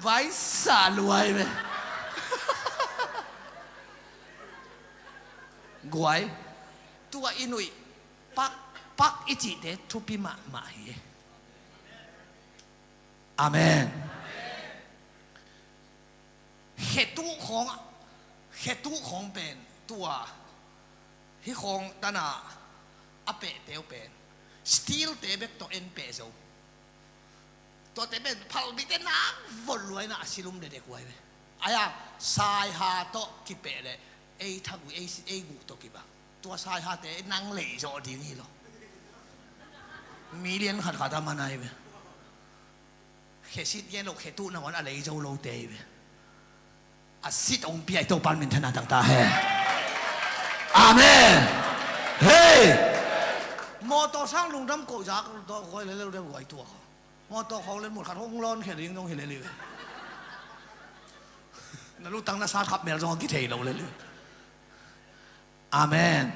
Vai sa luai ve. Guai. Tua i nuih pak pak i cihte thupi mahmah hi. Amen. Khetuh khawng, khetuh khawng pen tua hih khawng tana a pehte uh pen steel te bek tawh en peh zo. Tuate pen phalbite nak von luaina a silum dedek uh ahi ve. Aia saiha tawh kipeh leh ei thagui ei, ei guh tawh kibang. Tua saihate nang leizawh ding hi lo. Million khatkhat a man ahi ve. Khesit gen lo, khetuh nangawn a leizo lote hi ve. A sit hong pia i Topan minthanna tangta he. Amen. Hei. Mawtaw sang lungdam koh zak tawh koi leleu deuh guai tua. Mawtaw khawng le mulkhat hong lawn khia ding dong hi lel hi ve. Na lutang na sat khap mel zong a kithei lo lel hi. Amen.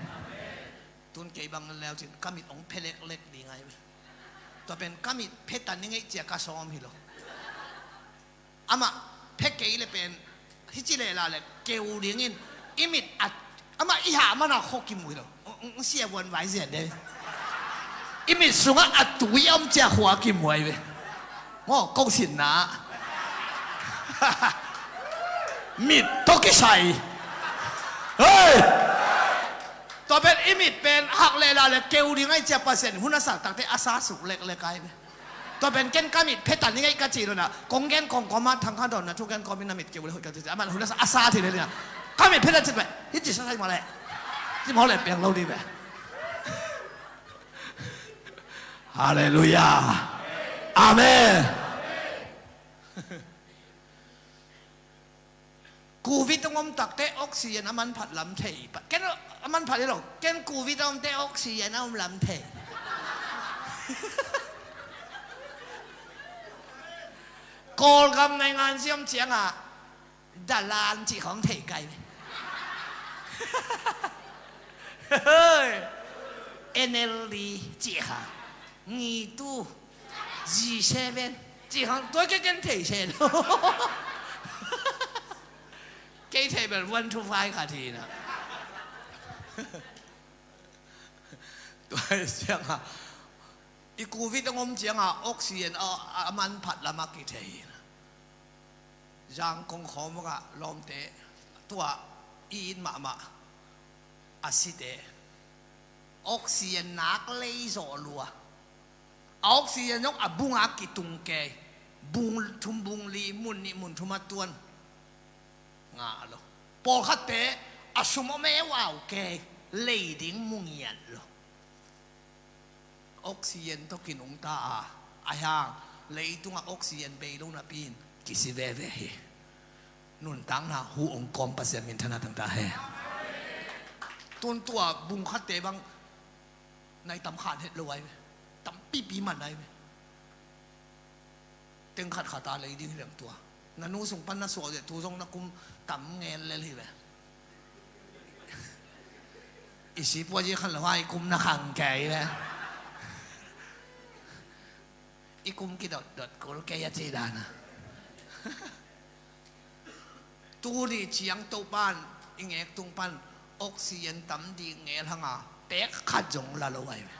Tun kei bang leu cin ka mit hong phe leklek ding ahi ve. Tua pen ka mit phe ta ni ngeih cia ka sawm hi lo. Amah phe kei le pen hici lela le keu dingin i mit a, amah i hah mana kho kimu hi lo. Sia vuan vai zian de. I mit sungah a tui a om cia khua kimu ahi ve. Maw, ko sinna. Mit tawh kisai. Hei. Tua pen i mit pen hak lela le keu ding ahi cia Pasian hun a sak takte a sa suk leklek ahi ve. Tua pen ken ka mit phe ta ni ngeih ka cih lo na, kong gen kong kawm a thang kha dawn na thu gen kawm in na mit keu le hoih ka cih, amah hun a sa, a sa thei le na. Ka mit phe ta cih pen hih ci sa sai mawh le. Ci mawh le piang lo dih ve. Halleluiah. Amen. Covid hong om takte oxygen a manphat lam thei. Ken a manphat hi lo. Ken covid a omte oxygen a om lam thei. Kawlgam naingan siam ciangah dalan cih khawng thei kai ve. N L D cih kha, ngitu, G seven cih khawng tua kei ken thei se lo. Kei thei bel one to five kha thina. Tua hi ciangah i covid a ngom ciangah oxygen a, a manphat lamah kithei hi. Zangkong khawmawkah lawmte tua i it mahmah a site oxygen nak lei zawh lua. A oxygen zong a bungah kitung kei. Bung thum bung li mun nih mun thum a tuan ngah lo. Pawlkhatte a sum om e uh au kei. Lei ding mu ngiat lo. Oxygen tawh kinungta a, a hiang leitungah oxygen bei lo napi in kisi veve hi. Nuntakna hu ong kawm Pasian minthanna tangta he. Tun tua bungkhatte bang nai tam khan het lo ai ve. Tampipi man ai ve. Teng khat khat a lei ding hi leng tua. Na nu sung pan na suah uh tu zong na kum tam ngel lel hi ve. I si pua ji khan lo ha i kum na khang kei ve. I kum kidot dot kul kei a ci dan a. Tuni ciang Topan i ngek tung pan oxygen tam ding ngel hanga pek khat zong la lo ai ve.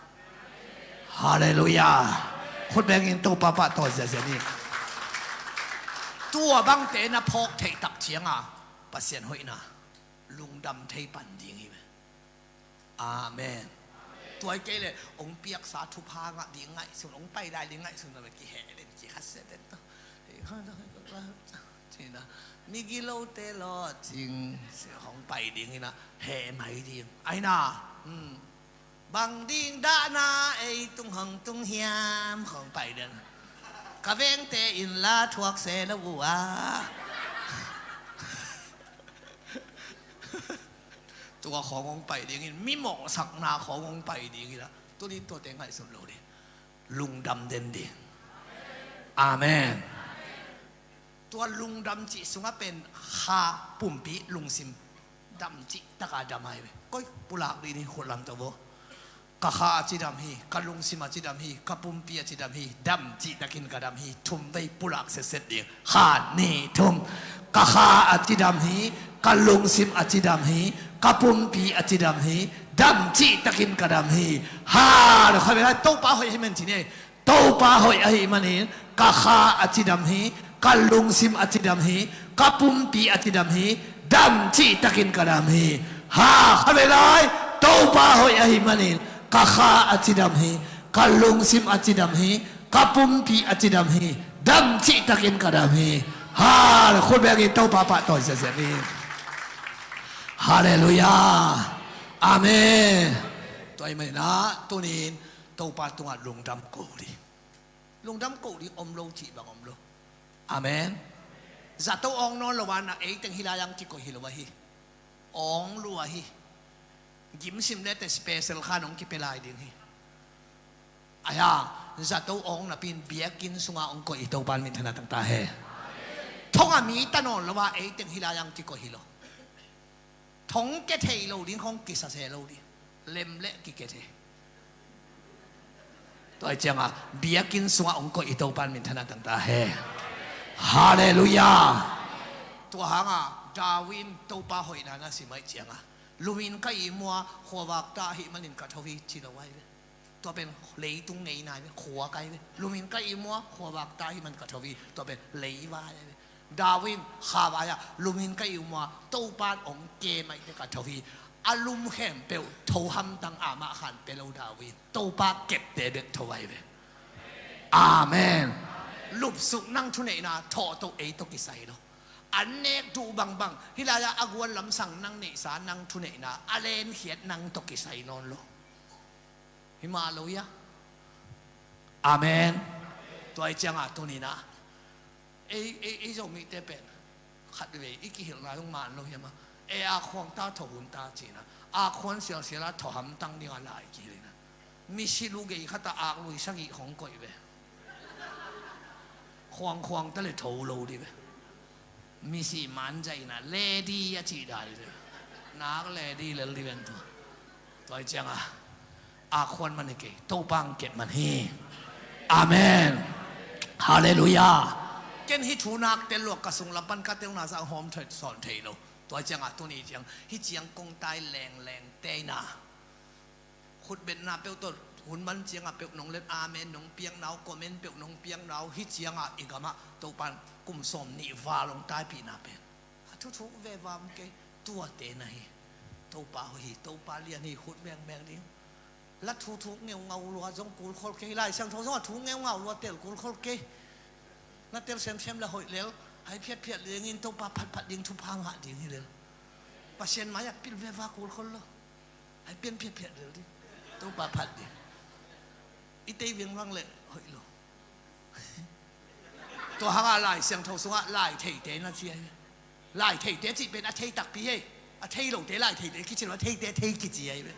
Halleluiah. Khut bengin Topa pahtawi ziazia ni. Tua bangte na phawk theih tak cianga Pasian hoihna lungdam thei pan ding hi ve. Amen. Tua hi kei le ong piaksa thupha ngah ding ngaihsun, ong pai lai ding ngaihsun na ve kiheh len kikhasia den ta. Cina migilote lawcing hong pai ding ina heh mai ding aina. Bang ding dahna ei tung hong tung hiam hong pai ding. Ka vengte in la thuak se lo uh a. Tua khawng hong pai dingin mi mawhsakna khawng hong pai dingin a tunin tuate ngaihsun lo ding. Lungdam den ding. Amen. Tua lungdam cih sungah pen kha pumpi lungsim dam cih taka dam ai ve. Koi pulak dih ni khut lam to bo. Ka kha a cidam hi, ka lungsim a cidam hi, ka pumpi a cidam hi, dam cihtakin ka dam hi. Thum vei pulak setset ding. Kha ni thum. Ka kha a cidam hi, ka lungsim a cidam hi, ka pumpi a cidam hi, dam cihtakin ka dam hi. Ha, kha vei lai Topa hoih hi men ci ni. Topa hoih ahih manin ka kha a cidam hi, ka lungsim a cidam hi, ka pumpi a cidam hi, dam cihtakin ka dam hi. Ha, kha vei lai Topa hoih ahih manin ka kha a cidam hi, ka lungsim a cidam hi, ka pumpi a cidam hi, dam cihtakin ka dam hi. Ha, khut bengin Topa pahtawi ziazia ni. Halleluiah. Amen. Tua ahih manin ah tunin Topa tungah lungdam ko dih. Lungdam ko dih om lo cih bang om lo. Amen. Zato awng nawn lo a na ei teng hi lai ang kikoih hi lo ahi. Awng lua hi. Gimsim lete special khan hong kipia lai ding hi. Ahi a, zato awng napi in biakinn sunga hong koih i Topa in minthanna tangta he. Thong a mi ta nawn lo a ei teng hi lai ang kikoih hi lo. Thong kia thei lo ding khawng kisa se lo ding. Lem le kikia thei. Tua hi cianga biakinn sungah hong koih i Topa in minthanna tangta he. Halleluiah. Tua hanga David in Topa hoihna na sim ahih cianga lumin ka ihmu a khuavak ta ahih manin ka tho hi ci lo ai ve. Tua pen leitung ngeina ai ve, khua kai ve. Lumin ka ihmu a khuavak ta ahih man ka tho hi. Tua pen leivai ai ve. David in kha vai-ah lumin ka ihmu a Topa in hong kem ahih teh ka tho hi. A lum khempeuh tho hamtang amah khan pia lo David in Topa kepte bek tho ai ve. Amen. Lupsuk nang thuneihna thawhtoh ei tawh kisai lo. An nek duh bangbang hih lai-ah a gual lamsang nang neihsa nang thuneihna a lenkhiat nang tawh kisai nawn lo. Hi mah lo hia? Amen. Tua hi cianga tuninah ei, ei, ei Zomite pen khatvei i kihilhna zong man lo hiam a, ei a khuang ta tho hun ta cina a khuan sialsial a tho hamtang dinga lai kihilhna. Misi lu gei khata ak lui sagih khong koih ve. Khuangkhuang ta le tho lo dih ve. Misi man zaina lady a cih dan dih ve. Nak lady lel dih ven tua. Tua hi cianga a khuan man hi kei, Topa ang ket man hi. Amen. Halleluiah. Ken hih thu nak tel lua ka sunglam pan ka telna sang hawm thei sawn thei lo. Tua cianga tuni ciang hih ciang kong tai lengleng teina khutbetna peuh tawh hun man cianga peuh nong let amen nong piakna uh, comment peuh nong piakna uh, hih cianga i gamah Topan kum sawm nih val hong taipihna pen a thuthuk ve vam kei. Tuate na hi. Topa hoih hi, Topa lian hi, khut mengmeng ding. La thuthuk ngeungau lua zong kulkhol kei. Lai Siangtho zong a thu ngeungau lua tel kulkhol kei. Na tel semsem la hoih lel. Hai phiatphiat dingin Topa phatphat ding, thupha ngah ding hi lel. Pasian mai-ah pil veva kulkhol lo. Hai pian phiatphiat lel ding. Topa phat ding. I tei viangvang le hoih lo. Tua hanga Lai Siangtho sungah lai theite na ci ahi ve. Lai theite cih pen a thei takpi hei. A thei lote lai theite kici lo, a theite thei kici ahi ve.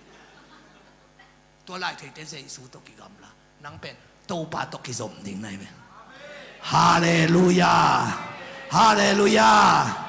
Tua lai theite Jesu tawh kigamla, nang pen Topa tawh kizom ding na hi ve. Halleluiah. Halleluiah.